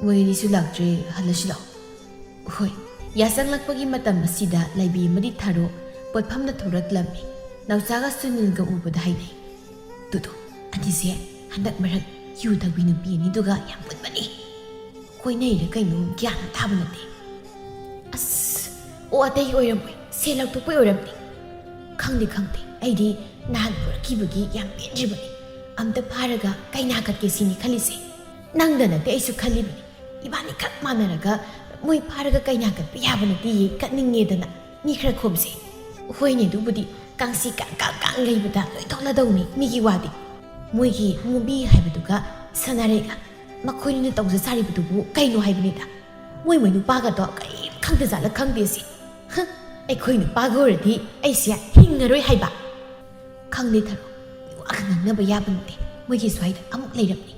"ꯃꯣꯏ ꯑꯅꯤꯁꯨ ꯂꯥꯛꯇ꯭ꯔꯦ, ꯍꯜꯂꯁꯤ ꯂꯥꯛꯑꯣ꯫" "ꯍꯣꯏ꯫" ꯌꯥꯆꯪꯂꯛꯄꯒꯤ ꯃꯇꯝ ꯑꯁꯤꯗ ꯂꯥꯏꯕꯤ ꯑꯃꯗꯤ ꯊꯥꯔꯣ ꯄꯣꯠꯐꯝꯗ ꯊꯣꯔꯛꯂꯝꯃꯤ꯫ ꯅꯥꯎꯆꯥꯒ ꯁꯨꯅꯤꯜꯒ ꯎꯕꯗ ꯍꯥꯏꯅꯩ, "ꯇꯨꯗꯣ, ꯑꯅꯤꯁꯦ ꯍꯟꯗꯛ ꯃꯔꯛ ꯌꯨ ꯊꯛꯄꯤ ꯅꯨꯄꯤ ꯑꯅꯤꯗꯨꯒ ꯌꯥꯝ ꯄꯨꯟꯕꯅꯤ꯫ ꯀꯣꯏꯅꯩꯔ ꯀꯩꯅꯣ ꯒ꯭ꯌꯥꯟ ꯇꯥꯕ ꯅꯠꯇꯦ꯫" "ꯑꯁ, ꯑꯣ, ꯑꯇꯩ ꯑꯣꯏꯔꯝꯃꯣꯏ, ꯁꯦꯜ ꯂꯧꯊꯣꯛꯄꯩ ꯑꯣꯏꯔꯝꯅꯤ꯫" "ꯈꯪꯗꯦ, ꯈꯪꯗꯦ, ꯑꯩꯗꯤ ꯅꯍꯥꯟ ꯄꯨꯔꯛꯈꯤꯕꯒꯤ ꯌꯥꯝ ꯄꯦꯟꯗ꯭ꯔꯤꯕꯅꯤ꯫ ꯑꯝꯇ ꯐꯥꯔꯒ ꯀꯩꯅꯥ ꯀꯠꯀꯦ ꯁꯤꯅꯤ ꯈꯜꯂꯤꯁꯦ꯫ ꯅꯪꯗ ꯅꯠꯇꯦ ꯑꯩꯁꯨ ꯈꯜꯂꯤꯕꯅꯤ꯫ ꯏꯕꯥꯅꯤ ꯈꯛ ꯃꯥꯟꯅꯔꯒ ꯃꯣꯏ ꯐꯥꯔꯒ ꯀꯩꯅꯥ ꯀꯠꯄ ꯌꯥꯕ ꯅꯠꯇꯦꯌꯦ, ꯀꯠꯅꯤꯡꯉꯦꯗꯅ ꯃꯤ ꯈꯔ ꯈꯣꯝꯁꯦ꯫" "ꯍꯣꯏꯅꯦ, ꯑꯗꯨꯕꯨꯗꯤ ꯀꯥꯡꯁꯤ ꯀꯥꯡ ꯀꯥꯡ ꯀꯥꯡ ꯂꯩꯕꯗ ꯂꯣꯏ ꯊꯣꯛꯂꯗꯧꯅꯤ ꯃꯤꯒꯤ ꯋꯥꯗꯤ꯫ ꯃꯣꯏꯒꯤ ꯃꯨꯕꯤ ꯍꯥꯏꯕꯗꯨꯒ ꯁꯅꯥꯔꯩꯒ ꯃꯈꯣꯏꯅꯤꯅ ꯇꯧꯖ ꯁꯥꯔꯤꯕꯗꯨꯕꯨ ꯀꯩꯅꯣ ꯍꯥꯏꯕꯅꯤꯗ꯫ ꯃꯣꯏ ꯃꯣꯏ ꯅꯨꯄꯥꯒꯗꯣ ꯀꯔꯤꯝ ꯈꯪꯗꯖꯥꯠꯂ ꯈꯪꯗꯦ ꯁꯤ꯫ ꯍ, ꯑꯩꯈꯣꯏ ꯅꯨꯄꯥꯒ ꯑꯣꯏꯔꯗꯤ ꯑꯩꯁꯦ ꯍꯤꯡꯉꯔꯣꯏ ꯍꯥꯏꯕ꯫" "ꯈꯪꯗꯦ ꯊꯔꯣ, ꯃꯤꯋꯥꯒ ꯉꯥꯡꯅꯕ ꯌꯥꯕ ꯅꯠꯇꯦ꯫ ꯃꯣꯏꯒꯤ ꯁ꯭ꯋꯥꯏꯗ ꯑꯃꯨꯛ ꯂꯩꯔꯝꯅꯤ꯫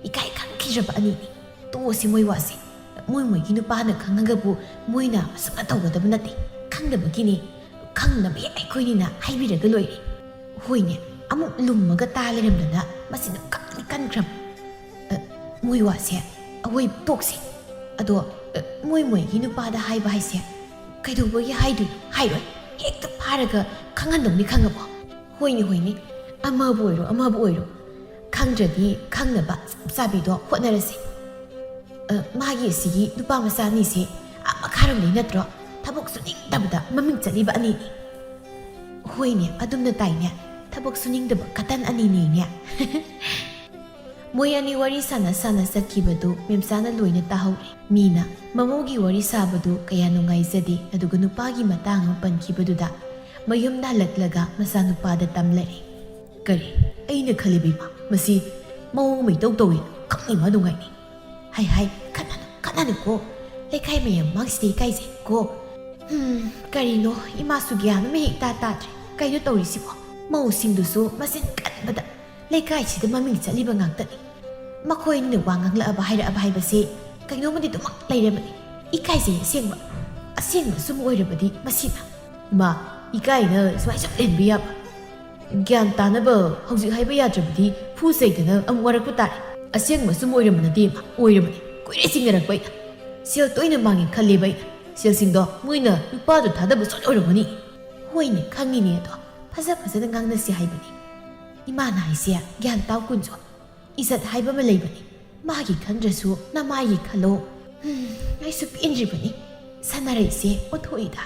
ꯏꯀꯥꯏ ꯈꯪꯈꯤꯗ꯭ꯔꯕ ꯑꯅꯤꯅꯤ꯫ ꯇꯣꯛꯑꯁꯤ ꯃꯣꯏ ꯋꯥꯁꯦ꯫ ꯃꯣꯏ ꯃꯣꯏꯒꯤ ꯅꯨꯄꯥꯅ ꯈꯪꯉꯒꯕꯨ ꯃꯣꯏꯅ ꯑꯁꯨꯝꯅ ꯇꯧꯒꯗꯕ ꯅꯠꯇꯦ꯫ ꯈꯪꯗꯕꯒꯤꯅꯤ꯫ ꯈꯪꯅꯕ ꯍꯦꯛ ꯑꯩꯈꯣꯏꯅꯤꯅ ꯍꯥꯏꯕꯤꯔꯒ ꯂꯣꯏꯔꯦ꯫" "ꯍꯣꯏꯅꯦ, ꯑꯃꯨꯛ ꯂꯨꯝꯃꯒ ꯇꯥ ꯂꯩꯔꯝꯗꯅ ꯃꯁꯤꯅ ꯀꯟꯗꯤ ꯀꯟꯈ꯭ꯔꯕ꯫ ꯑ, ꯃꯣꯏ ꯋꯥꯁꯦ ꯑꯋꯣꯏ ꯇꯣꯛꯁꯦ꯫ ꯑꯗꯣ, ꯑ, ꯃꯣꯏ ꯃꯣꯏꯒꯤ ꯅꯨꯄꯥꯗ ꯍꯥꯏꯕ ꯍꯥꯏꯁꯦ ꯀꯩꯗꯧꯕꯒꯤ ꯍꯥꯏꯗꯣꯏꯅꯣ? ꯍꯥꯏꯔꯣꯏ꯫ ꯍꯦꯛꯇ ꯐꯥꯔꯒ ꯈꯪꯍꯟꯗꯧꯅꯤ, ꯈꯪꯉꯕꯣ?" "ꯍꯣꯏꯅꯦ, ꯍꯣꯏꯅꯦ, ꯑꯃꯕꯨ ꯑꯣꯏꯔꯣ, ꯑꯃꯕꯨ ꯑꯣꯏꯔꯣ, ꯈꯪꯗ꯭ꯔꯗꯤ ꯈꯪꯅꯕ ꯆꯞ ꯆꯥꯕꯤꯗꯣ ꯍꯣꯠꯅꯔꯁꯦ꯫ ꯑ, ꯃꯥꯒꯤ ꯑꯁꯤꯒꯤ ꯅꯨꯄꯥ ꯃꯆꯥ ꯑꯅꯤꯁꯦ ꯑꯥ ꯃꯈꯥꯔꯣꯝꯗꯩ ꯅꯠꯇ꯭ꯔꯣ? ꯊꯕꯛ ꯁꯨꯅꯤꯡꯗꯕꯗ ꯃꯃꯤꯡ ꯆꯠꯂꯤꯕ ꯑꯅꯤꯅꯤ꯫" "ꯍꯣꯏꯅꯦ, ꯑꯗꯨꯝꯅ ꯇꯥꯏꯅꯦ꯫ ꯊꯕꯛ ꯁꯨꯅꯤꯡꯗꯕ ꯀꯇꯟ ꯑꯅꯤꯅꯤꯅꯦ꯫" ꯃꯣꯏ ꯑꯅꯤ ꯋꯥꯔꯤ ꯁꯥꯟꯅ ꯁꯥꯟꯅ ꯆꯠꯈꯤꯕꯗꯨ ꯃꯦꯝꯆꯥꯅ ꯂꯣꯏꯅ ꯇꯥꯍꯧꯔꯦ꯫ ꯃꯤꯅ ꯃꯃꯧꯒꯤ ꯋꯥꯔꯤ ꯁꯥꯕꯗꯨ ꯀꯌꯥ ꯅꯨꯡꯉꯥꯏꯖꯗꯦ, ꯑꯗꯨꯒ ꯅꯨꯄꯥꯒꯤ ꯃꯇꯥꯡ ꯑꯃ ꯄꯟꯈꯤꯕꯗꯨꯗ ꯃꯌꯨꯝꯗ ꯍꯜꯂꯛꯂꯒ ꯃꯆꯥꯅꯨꯄꯥꯗ ꯇꯝꯂꯛꯏ꯫ "ꯀꯔꯤ? ꯑꯩꯅ ꯈꯜꯂꯤꯕ ꯏꯃꯥ, ꯃꯁꯤ ꯃꯑꯣꯡ ꯑꯃ ꯏꯇꯧ ꯇꯧꯏ, ꯈꯪꯅꯤ ꯃꯥ ꯅꯨꯡꯉꯥꯏꯅꯤ꯫ ꯍꯥꯏ ꯍꯥꯏ, ꯈꯠꯅꯅꯨ, ꯈꯠꯅꯅꯨꯀꯣ꯫ ꯂꯩꯀꯥꯏ ꯃꯌꯥꯝ ꯃꯥꯡꯁꯤꯗ ꯏꯀꯥꯏꯖꯩꯀꯣ꯫ ꯎꯝ, ꯀꯔꯤꯅꯣ, ꯏꯃꯥꯁꯨ ꯒ꯭ꯌꯥꯟ ꯑꯃ ꯍꯦꯛ ꯏꯇꯥ ꯇꯥꯗ꯭ꯔꯦ꯫ ꯀꯩꯅꯣ ꯇꯧꯔꯤꯁꯤꯕꯣ? ꯃꯧꯁꯤꯡꯗꯨꯁꯨ ꯃꯆꯤꯟ ꯀꯟꯕꯗ ꯂꯩꯀꯥꯏꯁꯤꯗ ꯃꯃꯤꯡ ꯆꯠꯂꯤꯕ ꯉꯥꯛꯇꯅꯤ꯫ ꯃꯈꯣꯏꯅ ꯋꯥ ꯉꯥꯡꯂꯛꯑꯕ ꯍꯥꯏꯔꯛꯑꯕ ꯍꯥꯏꯕꯁꯦ ꯀꯩꯅꯣꯝꯃꯗꯤ ꯑꯗꯨꯃꯛ ꯂꯩꯔꯕꯅꯤ꯫ ꯏꯀꯥꯏꯖꯩ ꯑꯁꯦꯡꯕ꯫ ꯑꯁꯦꯡꯕ ꯁꯨꯝ ꯑꯣꯏꯔꯕꯗꯤ ꯃꯁꯤꯅ꯫ ꯏꯃꯥ, ꯏꯀꯥꯏꯅ ꯁꯨꯃꯥꯏ ꯁꯨꯝ ꯂꯩꯍꯟꯕ ꯌꯥꯕ? ꯒ꯭ꯌꯥꯟ ꯇꯥꯅꯕ ꯍꯧꯖꯤꯛ ꯍꯥꯏꯕ ꯌꯥꯗ꯭ꯔꯕꯗꯤ ꯐꯨ ꯆꯩꯗꯅ ꯑꯃꯨꯛ ꯋꯥꯔꯛꯄ ꯇꯥꯔꯦ꯫ ꯑꯁꯦꯡꯕ ꯁꯨꯝ ꯑꯣꯏꯔꯝꯕ ꯅꯠꯇꯦ ꯏꯃꯥ, ꯑꯣꯏꯔꯕꯅꯤ꯫ ꯀꯨꯏꯔꯦ ꯆꯤꯡꯅꯔꯛꯄ ꯑꯩꯅ꯫ ꯁꯦꯜ ꯇꯣꯏꯅ ꯃꯥꯡꯉꯦ ꯈꯜꯂꯦꯕ ꯑꯩꯅ꯫ ꯁꯦꯜꯁꯤꯡꯗꯣ ꯃꯣꯏꯅ ꯅꯨꯄꯥꯗꯣ ꯊꯥꯗꯕ ꯁꯣꯏ ꯑꯣꯏꯔꯝꯒꯅꯤ꯫ ꯍꯣꯏꯅꯦ, ꯈꯪꯉꯤꯅꯦ, ꯑꯗꯣ ꯐꯖ ꯐꯖꯅ ꯉꯥꯡꯅꯁꯤ ꯍꯥꯏꯕꯅꯤ꯫ ꯏꯃꯥꯅ ꯍꯥꯏꯁꯦ ꯒ꯭ꯌꯥꯟ ꯇꯥꯎ ꯀꯨꯟꯖꯣ꯫ ꯏꯖꯠ ꯍꯥꯏꯕ ꯑꯃ ꯂꯩꯕꯅꯤ꯫ ꯃꯥꯒꯤ ꯈꯟꯗ꯭ꯔꯁꯨ ꯅꯃꯥꯒꯤ ꯈꯜꯂꯣ꯫ ꯍꯝ, ꯑꯩꯁꯨ ꯄꯦꯟꯗ꯭ꯔꯤꯕꯅꯤ꯫ ꯁꯅꯥꯔꯩꯁꯦ ꯑꯣꯟꯊꯣꯛꯏꯗ꯫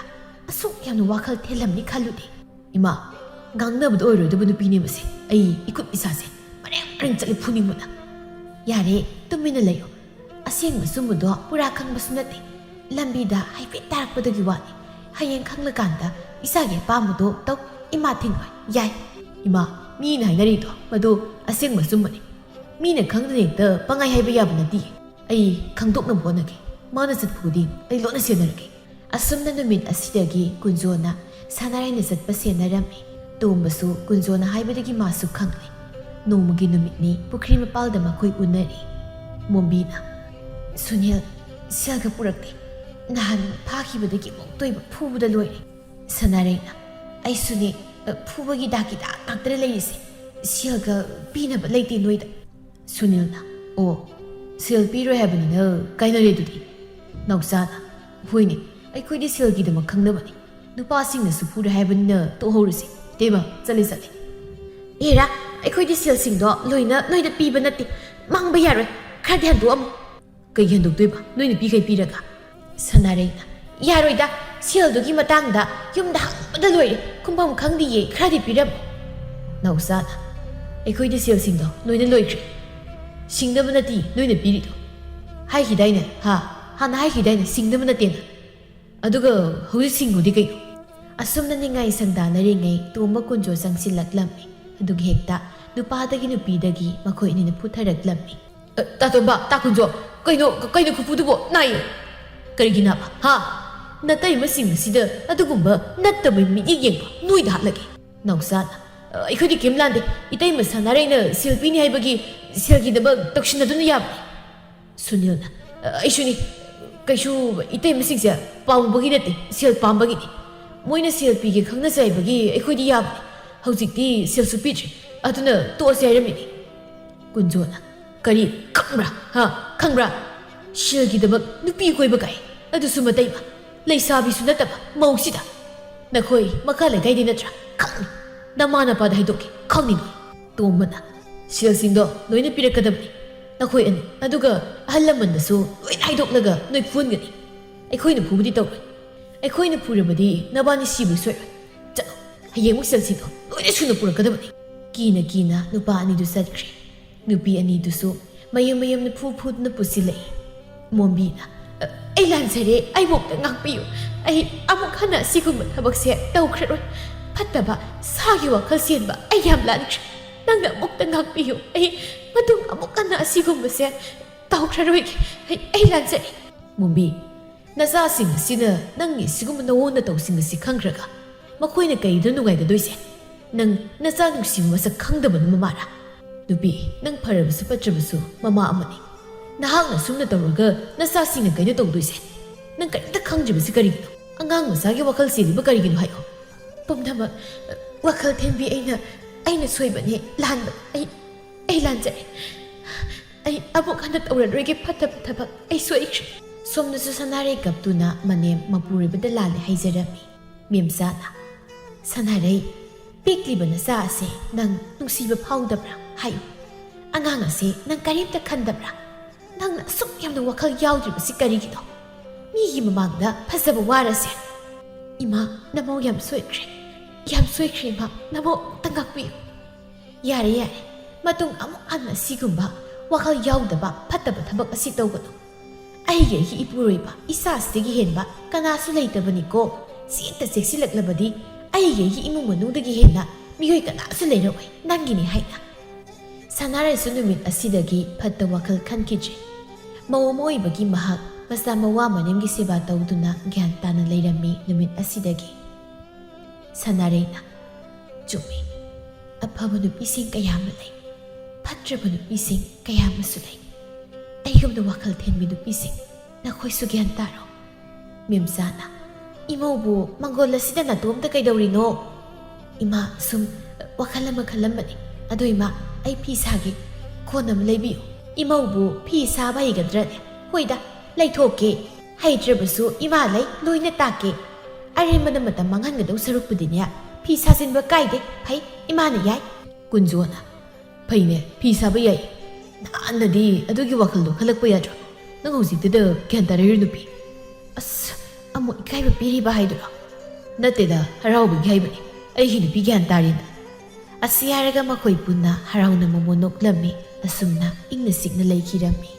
ꯑꯁꯨꯛ ꯌꯥꯝꯅ ꯋꯥꯈꯜ ꯊꯦꯜꯂꯝꯅꯤ ꯈꯜꯂꯨꯗꯦ꯫ ꯏꯃꯥ, ꯉꯥꯡꯅꯕꯗ ꯑꯣꯏꯔꯣꯏꯗꯕ ꯅꯨꯄꯤꯅꯦ ꯃꯁꯦ꯫ ꯑꯩ ꯏꯈꯨꯠ ꯏꯁꯥꯁꯦ ꯃꯔꯦꯡ ꯃꯔꯦꯡ ꯆꯠꯂꯤ ꯐꯨꯅꯤꯡꯕꯅ꯫ ꯌꯥꯔꯦ, ꯇꯨꯃꯤꯟꯅ ꯂꯩꯌꯣ꯫ ꯑꯁꯦꯡꯕ ꯆꯨꯝꯕꯗꯣ ꯄꯨꯔꯥ ꯈꯪꯕꯁꯨ ꯅꯠꯇꯦ꯫ ꯂꯝꯕꯤꯗ ꯍꯥꯏꯐꯦꯠ ꯇꯥꯔꯛꯄꯗꯒꯤ ꯋꯥꯅꯤ꯫ ꯍꯌꯦꯡ ꯈꯪꯂꯀꯥꯟꯗ ꯏꯁꯥꯒꯤ ꯑꯄꯥꯝꯕꯗꯣ ꯇꯧ꯫ ꯏꯃꯥ ꯊꯤꯡꯉꯣꯏ꯫ ꯌꯥꯏ꯫ ꯏꯃꯥ, ꯃꯤꯅ ꯍꯥꯏꯅꯔꯤꯗꯣ ꯃꯗꯨ ꯑꯁꯦꯡꯕ ꯆꯨꯝꯕꯅꯤ꯫ ꯃꯤꯅ ꯈꯪꯗꯅ ꯍꯦꯛꯇ ꯄꯪꯍꯥꯏ ꯍꯥꯏꯕ ꯌꯥꯕ ꯅꯠꯇꯦ꯫ ꯑꯩ ꯈꯪꯗꯣꯛꯅꯕ ꯍꯣꯠꯅꯒꯦ꯫ ꯃꯥꯅ ꯆꯠꯄ ꯈꯨꯗꯤꯡ ꯑꯩ ꯂꯣꯠꯅ ꯁꯦꯟꯅꯔꯒꯦ꯫ ꯑꯁꯨꯝꯅ ꯅꯨꯃꯤꯠ ꯑꯁꯤꯗꯒꯤ ꯀꯨꯟꯖꯣꯅ ꯁꯅꯥꯔꯩꯅ ꯆꯠꯄ ꯁꯦꯟꯅꯔꯝꯃꯤ꯫ ꯇꯣꯝꯕꯁꯨ ꯀꯨꯟꯖꯣꯅ ꯍꯥꯏꯕꯗꯒꯤ ꯃꯥꯁꯨ ꯈꯪꯂꯦ꯫ ꯅꯣꯡꯃꯒꯤ ꯅꯨꯃꯤꯠꯅꯤ, ꯄꯨꯈ꯭ꯔꯤ ꯃꯄꯥꯜꯗ ꯃꯈꯣꯏ ꯎꯅꯔꯤ꯫ ꯃꯣꯝꯕꯤꯅ, "ꯁꯨꯅꯤꯜ, ꯁꯦꯜꯒ ꯄꯨꯔꯛꯇꯦ꯫ ꯅꯍꯥꯟ ꯐꯥꯈꯤꯕꯗꯒꯤ ꯑꯃꯨꯛꯇꯣꯏꯕ ꯐꯨꯕꯗ ꯂꯣꯏꯔꯦ꯫" ꯁꯅꯥꯔꯩꯅ, "ꯑꯩꯁꯨꯅꯦ, ꯐꯨꯕꯒꯤ ꯗꯥꯛꯀꯤ ꯗꯥꯛ ꯉꯥꯛꯇꯅ ꯂꯩꯔꯤꯁꯦ꯫ ꯁꯦꯜꯒ ꯄꯤꯅꯕ ꯂꯩꯇꯦ ꯅꯣꯏꯗ꯫" ꯁꯨꯅꯤꯜꯅ, "ꯑꯣ, ꯁꯦꯜ ꯄꯤꯔꯣꯏ ꯍꯥꯏꯕꯅꯤꯅ ꯀꯥꯏꯅꯔꯦ ꯑꯗꯨꯗꯤ?" ꯅꯥꯎꯆꯥꯅ, "ꯍꯣꯏꯅꯦ, ꯑꯩꯈꯣꯏꯗꯤ ꯁꯦꯜꯒꯤꯗꯃꯛ ꯈꯪꯅꯕꯅꯤ꯫ ꯅꯨꯄꯥꯁꯤꯡꯅꯁꯨ ꯐꯨꯔꯦ ꯍꯥꯏꯕꯅꯤꯅ ꯇꯣꯛꯍꯧꯔꯁꯤ꯫ ꯏꯇꯩꯃ, ꯆꯠꯂꯦ, ꯆꯠꯂꯦ꯫" "ꯍꯦꯔꯥ, ꯑꯩꯈꯣꯏꯗꯤ ꯁꯦꯜꯁꯤꯡꯗꯣ ꯂꯣꯏꯅ ꯅꯣꯏꯗ ꯄꯤꯕ ꯅꯠꯇꯦ꯫ ꯃꯥꯡꯕ ꯌꯥꯔꯣꯏ꯫ ꯈꯔꯗꯤ ꯍꯟꯗꯣꯛꯑꯝꯃꯣ꯫" "ꯀꯩꯒꯤ ꯍꯟꯗꯣꯛꯇꯣꯏꯕ? ꯅꯣꯏ ꯅꯨꯄꯤꯈꯩ ꯄꯤꯔꯒ?" ꯁꯅꯥꯔꯩꯅ, "ꯌꯥꯔꯣꯏꯗ, ꯁꯦꯜꯗꯨꯒꯤ ꯃꯇꯥꯡꯗ ꯌꯨꯝꯗ ꯍꯪꯕꯗ ꯂꯣꯏꯔꯦ꯫ ꯈꯨꯝꯐꯝ ꯈꯪꯗꯤꯌꯦ, ꯈꯔꯗꯤ ꯄꯤꯔꯝꯃꯣ꯫" ꯅꯥꯎꯆꯥꯅ, "ꯑꯩꯈꯣꯏꯗꯤ ꯁꯦꯜꯁꯤꯡꯗꯣ ꯂꯣꯏꯅ ꯂꯣꯏꯈ꯭ꯔꯦ꯫ ꯁꯤꯡꯅꯕ ꯅꯠꯇꯦ ꯅꯣꯏꯅ ꯄꯤꯔꯤꯗꯣ꯫ ꯍꯥꯏꯈꯤꯗꯥꯏꯅꯦ, ꯍꯥ? ꯍꯥꯟꯅ ꯍꯥꯏꯈꯤꯗꯥꯏꯅꯦ ꯁꯤꯡꯅꯕ ꯅꯠꯇꯦꯅ? ꯑꯗꯨꯒ ꯍꯧꯖꯤꯛ ꯁꯤꯡꯉꯨꯗꯤ ꯀꯩꯅꯣ?" ꯑꯁꯨꯝꯅ ꯅꯤꯡꯉꯥꯏ ꯁꯪꯗꯥꯅꯔꯤꯉꯩ ꯇꯣꯝꯕ ꯀꯨꯟꯖꯣ ꯆꯪꯁꯤꯜꯂꯛꯂꯝꯃꯤ꯫ ꯑꯗꯨꯒ ꯍꯦꯛꯇ ꯅꯨꯄꯥꯗꯒꯤ ꯅꯨꯄꯤꯗꯒꯤ ꯃꯈꯣꯏ ꯑꯅꯤꯅ ꯐꯨꯊꯔꯛꯂꯝꯃꯤ꯫ "ꯑ, ꯇꯥꯇꯣꯝꯕ, ꯇꯥ ꯀꯨꯟꯖꯣ, ꯀꯩꯅꯣ, ꯀꯩꯅꯣ ꯈꯨꯐꯨꯗꯨꯕꯣ? ꯅꯥꯏꯌꯦ!" "ꯀꯔꯤꯒꯤ ꯅꯥꯕ, ꯍꯥ? ꯅꯇꯩꯃꯁꯤꯡ ꯑꯁꯤꯗ ꯑꯗꯨꯒꯨꯝꯕ ꯅꯠꯇꯕ ꯃꯤꯠꯌꯦꯡ ꯌꯦꯡꯕ ꯅꯣꯏꯗ ꯍꯥꯠꯂꯒꯦ!" ꯅꯥꯎꯆꯥꯅ, "ꯑ, ꯑꯩꯈꯣꯏꯗꯤ ꯀꯩꯝ ꯂꯥꯟꯗꯦ꯫ ꯏꯇꯩꯃ ꯁꯅꯥꯔꯩꯅ ꯁꯦꯜ ꯄꯤꯅꯤ ꯍꯥꯏꯕꯒꯤ ꯁꯦꯜꯒꯤꯗꯃꯛ ꯇꯧꯁꯤꯟꯅꯗꯨꯅ ꯌꯥꯕꯅꯤ꯫" ꯁꯨꯅꯤꯜꯅ, "ꯑ, ꯑꯩꯁꯨꯅꯤ꯫ ꯀꯩꯁꯨ ꯏꯇꯩꯃꯁꯤꯡꯁꯦ ꯄꯥꯝꯃꯨꯕꯒꯤ ꯅꯠꯇꯦ, ꯁꯦꯜ ꯄꯥꯝꯕꯒꯤꯅꯤ꯫ ꯃꯣꯏꯅ ꯁꯦꯜ ꯄꯤꯒꯦ ꯈꯪꯅ ꯆꯩꯕꯒꯤ ꯑꯩꯈꯣꯏꯗꯤ ꯌꯥꯕꯅꯤ꯫ ꯍꯧꯖꯤꯛꯇꯤ ꯁꯦꯜꯁꯨ ꯄꯤꯗ꯭ꯔꯤ, ꯑꯗꯨꯅ ꯇꯣꯛꯑꯁꯦ ꯍꯥꯏꯔꯝꯃꯤꯅꯤ꯫" ꯀꯨꯟꯖꯣꯅ, "ꯀꯔꯤ ꯈꯪꯕ꯭ꯔꯥ? ꯍꯥ? ꯈꯪꯕ꯭ꯔꯥ? ꯁꯦꯜꯒꯤꯗꯃꯛ ꯅꯨꯄꯤ ꯀꯣꯏꯕ ꯀꯥꯏ? ꯑꯗꯨꯁꯨ ꯃꯇꯩꯃ, ꯂꯩꯁꯥꯕꯤꯁꯨ ꯅꯠꯇꯕ ꯃꯧꯁꯤꯗ꯫ ꯅꯈꯣꯏ ꯃꯈꯥ ꯂꯩꯀꯥꯏꯗꯤ ꯅꯠꯇ꯭ꯔꯥ? ꯈꯪꯅꯤ꯫ ꯅꯃꯥ ꯅꯄꯥꯗ ꯍꯥꯏꯗꯣꯛꯀꯦ, ꯈꯪꯅꯤ ꯅꯣꯏ꯫" ꯇꯣꯝꯕꯅ, "ꯁꯦꯜꯁꯤꯡꯗꯣ ꯂꯣꯏꯅ ꯄꯤꯔꯛꯀꯗꯕꯅꯤ, ꯅꯈꯣꯏ ꯑꯅꯤ꯫ ꯑꯗꯨꯒ ꯑꯍꯜ ꯂꯃꯟꯗꯁꯨ ꯂꯣꯏꯅ ꯍꯥꯏꯗꯣꯛꯂꯒ ꯅꯣꯏ ꯐꯨꯍꯟꯒꯅꯤ꯫ ꯑꯩꯈꯣꯏꯅ ꯐꯨꯕꯗꯤ ꯇꯧꯔꯣꯏ꯫ ꯑꯩꯈꯣꯏꯅ ꯐꯨꯔꯕꯗꯤ ꯅꯕꯥꯅꯤ ꯁꯤꯕ ꯁꯣꯏꯔꯣꯏ꯫ ꯆꯠꯂꯣ, ꯍꯌꯦꯡꯃꯛ ꯁꯦꯜꯁꯤꯡꯗꯣ ꯂꯣꯏꯅ ꯁꯨꯅ ꯄꯨꯔꯛꯀꯗꯕꯅꯤ꯫" ꯀꯤꯅ ꯀꯤꯅ ꯅꯨꯄꯥ ꯑꯅꯤꯗꯨ ꯆꯠꯈ꯭ꯔꯦ꯫ ꯅꯨꯄꯤ ꯑꯅꯤꯗꯨꯁꯨ ꯃꯌꯨꯝ ꯃꯌꯨꯝꯗ ꯐꯨ ꯐꯨꯗꯨꯅ ꯄꯨꯁꯤꯜꯂꯛꯏ꯫ ꯃꯣꯝꯕꯤꯅ, "ꯑꯩ ꯂꯥꯟꯖꯔꯦ, ꯑꯩꯕꯨ ꯑꯝꯇ ꯉꯥꯛꯄꯤꯌꯨ꯫ ꯑꯩ ꯑꯃꯨꯛ ꯍꯟꯅ ꯑꯁꯤꯒꯨꯝꯕ ꯊꯕꯛꯁꯦ ꯇꯧꯈ꯭ꯔꯔꯣꯏ꯫ ꯐꯠꯇꯕ ꯁꯥꯒꯤ ꯋꯥꯈꯜ ꯆꯦꯟꯕ ꯑꯩ ꯌꯥꯝ ꯂꯥꯟꯈ꯭ꯔꯦ꯫ ꯅꯪꯅ ꯑꯃꯨꯛꯇ ꯉꯥꯛꯄꯤꯌꯨ꯫ ꯑꯩ ꯃꯇꯨꯡ ꯑꯃꯨꯛ ꯍꯟꯅ ꯑꯁꯤꯒꯨꯝꯕꯁꯦ ꯇꯧꯈ꯭ꯔꯔꯣꯏꯒꯦ꯫ ꯑꯩ, ꯑꯩ ꯂꯥꯟꯖꯔꯦ꯫" ꯃꯣꯝꯕꯤ, "ꯅꯆꯥꯁꯤꯡ ꯑꯁꯤꯅ ꯅꯪꯒꯤ ꯁꯤꯒꯨꯝꯕ ꯅꯑꯣꯟ ꯅꯇꯧꯁꯤꯡ ꯑꯁꯤ ꯈꯪꯈ꯭ꯔꯒ ꯃꯈꯣꯏꯅ ꯀꯔꯤꯗ ꯅꯨꯡꯉꯥꯏꯒꯗꯣꯏꯁꯦ? ꯅꯪ ꯅꯆꯥ ꯅꯨꯡꯁꯤꯕ ꯃꯁꯛ ꯈꯪꯗꯕꯅ ꯃꯃꯥꯔꯥ? ꯅꯨꯄꯤ, ꯅꯪ ꯐꯔꯕꯁꯨ ꯐꯠꯇ꯭ꯔꯕꯁꯨ ꯃꯃꯥ ꯑꯃꯅꯤ꯫ ꯅꯍꯥꯛꯅ ꯁꯨꯝꯅ ꯇꯧꯔꯒ ꯅꯆꯥꯁꯤꯡꯅ ꯀꯩꯅꯣ ꯇꯧꯗꯣꯏꯁꯦ? ꯅꯪ ꯀꯔꯤꯝꯇ ꯈꯪꯗ꯭ꯔꯤꯕꯁꯤ ꯀꯔꯤꯒꯤꯅꯣ? ꯑꯉꯥꯡ ꯃꯆꯥꯒꯤ ꯋꯥꯈꯜ ꯆꯦꯜꯂꯤꯕ ꯀꯔꯤꯒꯤꯅꯣ ꯍꯥꯏꯌꯣ꯫" "ꯄꯨꯝꯅꯃꯛ ꯋꯥꯈꯜ ꯊꯦꯝꯕꯤ ꯑꯩꯅ, ꯑꯩꯅ ꯁꯣꯏꯕꯅꯦ, ꯂꯥꯟꯕ꯫ ꯑꯩ, ꯑꯩ ꯂꯥꯟꯖꯔꯦ꯫ ꯑꯩ ꯑꯃꯨꯛ ꯍꯟꯅ ꯇꯧꯔꯔꯣꯏꯒꯦ ꯐꯠꯇꯕ ꯊꯕꯛ꯫ ꯑꯩ ꯁꯣꯏꯈ꯭ꯔꯦ꯫" ꯁꯣꯝꯗꯁꯨ ꯁꯅꯥꯔꯩ ꯀꯞꯇꯨꯅ ꯃꯅꯦꯝ ꯃꯄꯨꯔꯣꯏꯕꯗ ꯂꯥꯜꯂꯦ ꯍꯥꯏꯖꯔꯝꯃꯤ꯫ ꯃꯦꯝꯆꯥꯅ, "ꯁꯅꯥꯔꯩ, ꯄꯤꯛꯂꯤꯕ ꯅꯆꯥ ꯑꯁꯦ ꯅꯪ ꯅꯨꯡꯁꯤꯕ ꯐꯥꯎꯗꯕ꯭ꯔꯥ? ꯍꯥꯏꯌꯨ꯫ ꯑꯉꯥꯡ ꯑꯁꯦ ꯅꯪ ꯀꯔꯤꯝꯇ ꯈꯟꯗꯕ꯭ꯔꯥ? ꯅꯪꯅ ꯑꯁꯨꯛ ꯌꯥꯝꯅ ꯋꯥꯈꯜ ꯌꯥꯎꯗ꯭ꯔꯤꯕꯁꯤ ꯀꯔꯤꯒꯤꯅꯣ? ꯃꯤꯒꯤ ꯃꯃꯥꯡꯗ ꯐꯖꯕ ꯋꯥꯔꯁꯦ꯫ ꯏꯃꯥ, ꯅꯃꯧ ꯌꯥꯝ ꯁꯣꯏꯈ꯭ꯔꯦ꯫ ꯌꯥꯝ ꯁꯣꯏꯈ꯭ꯔꯦ ꯏꯃꯥ, ꯅꯃꯧ ꯑꯃꯨꯛꯇ ꯉꯥꯛꯄꯤꯌꯨ꯫" "ꯌꯥꯔꯦ, ꯌꯥꯔꯦ꯫ ꯃꯇꯨꯡ ꯑꯃꯨꯛ ꯍꯟꯅ ꯁꯤꯒꯨꯝꯕ ꯋꯥꯈꯜ ꯌꯥꯎꯗꯕ ꯐꯠꯇꯕ ꯊꯕꯛ ꯑꯁꯤ ꯇꯧꯒꯅꯨ꯫ ꯑꯩꯒꯤ, ꯑꯩꯒꯤ ꯏꯄꯨꯔꯣꯏꯕ, ꯏꯆꯥꯁꯤꯗꯒꯤ ꯍꯦꯟꯕ ꯀꯅꯥꯁꯨ ꯂꯩꯇꯕꯅꯤꯀꯣ꯫ ꯆꯦꯛꯇ ꯆꯦꯛꯁꯤꯜꯂꯛꯂꯕꯗꯤ ꯑꯩꯒꯤ, ꯑꯩꯒꯤ ꯏꯃꯨꯡ ꯃꯅꯨꯡꯗꯒꯤ ꯍꯦꯟꯅ ꯃꯤꯑꯣꯏ ꯀꯅꯥꯁꯨ ꯂꯩꯔꯝꯃꯣꯏ, ꯅꯪꯒꯤꯅꯤ ꯍꯥꯏꯅ꯫ ꯁꯅꯥꯔꯩꯁꯨ ꯅꯨꯃꯤꯠ ꯑꯁꯤꯗꯒꯤ ꯐꯠꯇ ꯋꯥꯈꯜ ꯈꯟꯈꯤꯗ꯭ꯔꯦ꯫ ꯃꯧ ꯑꯃ ꯑꯣꯏꯕꯒꯤ ꯃꯍꯥꯛ ꯃꯆꯥ ꯃꯋꯥ ꯃꯅꯦꯝꯒꯤ ꯁꯦꯕꯥ ꯇꯧꯗꯨꯅ ꯒ꯭ꯌꯥꯟ ꯇꯥꯅ ꯂꯩꯔꯝꯃꯤ ꯅꯨꯃꯤꯠ ꯑꯁꯤꯗꯒꯤ꯫ ꯁꯅꯥꯔꯩꯅ, "ꯆꯨꯝꯃꯤ, ꯑꯐꯕ ꯅꯨꯄꯤꯁꯤꯡ ꯀꯌꯥ ꯑꯃ ꯂꯩ, ꯐꯠꯇ꯭ꯔꯕ ꯅꯨꯄꯤꯁꯤꯡ ꯀꯌꯥ ꯑꯃꯁꯨ ꯂꯩ꯫ ꯑꯩꯒꯨꯝꯅ ꯋꯥꯈꯜ ꯊꯦꯟꯕꯤ ꯅꯨꯄꯤꯁꯤꯡ ꯅꯈꯣꯏꯁꯨ ꯒ꯭ꯌꯥꯟ ꯇꯥꯔꯣ꯫" ꯃꯦꯝꯆꯥꯅ, "ꯏꯃꯧꯕꯨ ꯃꯪꯒꯣꯜ ꯑꯁꯤꯗ ꯅꯇꯣꯝꯇ ꯀꯩꯗꯧꯔꯤꯅꯣ?" "ꯏꯃꯥ, ꯁꯨꯝ ꯋꯥꯈꯜ ꯑꯃ ꯈꯜꯂꯝꯕꯅꯤ꯫ ꯑꯗꯣ ꯏꯃꯥ, ꯑꯩ ꯐꯤ ꯁꯥꯒꯦ, ꯀꯣꯟ ꯑꯃ ꯂꯩꯕꯤꯌꯨ꯫" "ꯏꯃꯧꯕꯨ ꯐꯤ ꯁꯥꯕ ꯍꯩꯒꯗ꯭ꯔꯅꯦ?" "ꯍꯣꯏꯗ, ꯂꯩꯊꯣꯛꯀꯦ꯫ ꯍꯩꯇ꯭ꯔꯕꯁꯨ ꯏꯃꯥ ꯂꯩ, ꯂꯣꯏꯅ ꯇꯥꯛꯀꯦ꯫ ꯑꯔꯦꯝꯕꯗ ꯃꯇꯝ ꯃꯥꯡꯍꯟꯒꯗꯧ ꯁꯔꯨꯛꯄꯨꯗꯤꯅꯦ, ꯐꯤ ꯁꯥꯖꯤꯟꯕ ꯀꯥꯏꯗꯦ, ꯐꯩ, ꯏꯃꯥꯅ ꯌꯥꯏ꯫" ꯀꯨꯟꯖꯣꯅ, "ꯐꯩꯅꯦ, ꯐꯤ ꯁꯥꯕ ꯌꯥꯏ꯫ ꯅꯍꯥꯟꯅꯗꯤ ꯑꯗꯨꯒꯤ ꯋꯥꯈꯜꯗꯣ ꯈꯜꯂꯛꯄ ꯌꯥꯗ꯭ꯔꯣ? ꯅꯪ ꯍꯧꯖꯤꯛꯇꯗ ꯒ꯭ꯌꯥꯟ ꯇꯥꯔꯛꯏꯔꯣ ꯅꯨꯄꯤ?" "ꯑꯁ, ꯑꯃꯨꯛ ꯏꯀꯥꯏꯕ ꯄꯤꯔꯤꯕ ꯍꯥꯏꯗꯨꯔꯣ?" "ꯅꯠꯇꯦꯗ, ꯍꯔꯥꯎꯕꯒꯤ ꯍꯥꯏꯕꯅꯤ꯫ ꯑꯩꯒꯤ ꯅꯨꯄꯤ ꯒ꯭ꯌꯥꯟ ꯇꯥꯔꯦꯅ꯫" ꯑꯁꯤ ꯍꯥꯏꯔꯒ ꯃꯈꯣꯏ ꯄꯨꯟꯅ ꯍꯔꯥꯎꯅ ꯃꯣꯃꯣꯟ ꯅꯣꯛꯂꯝꯃꯤ꯫ ꯑꯁꯨꯝꯅ ꯏꯪꯅ ꯆꯤꯛꯅ ꯂꯩꯈꯤꯔꯝꯃꯤ꯫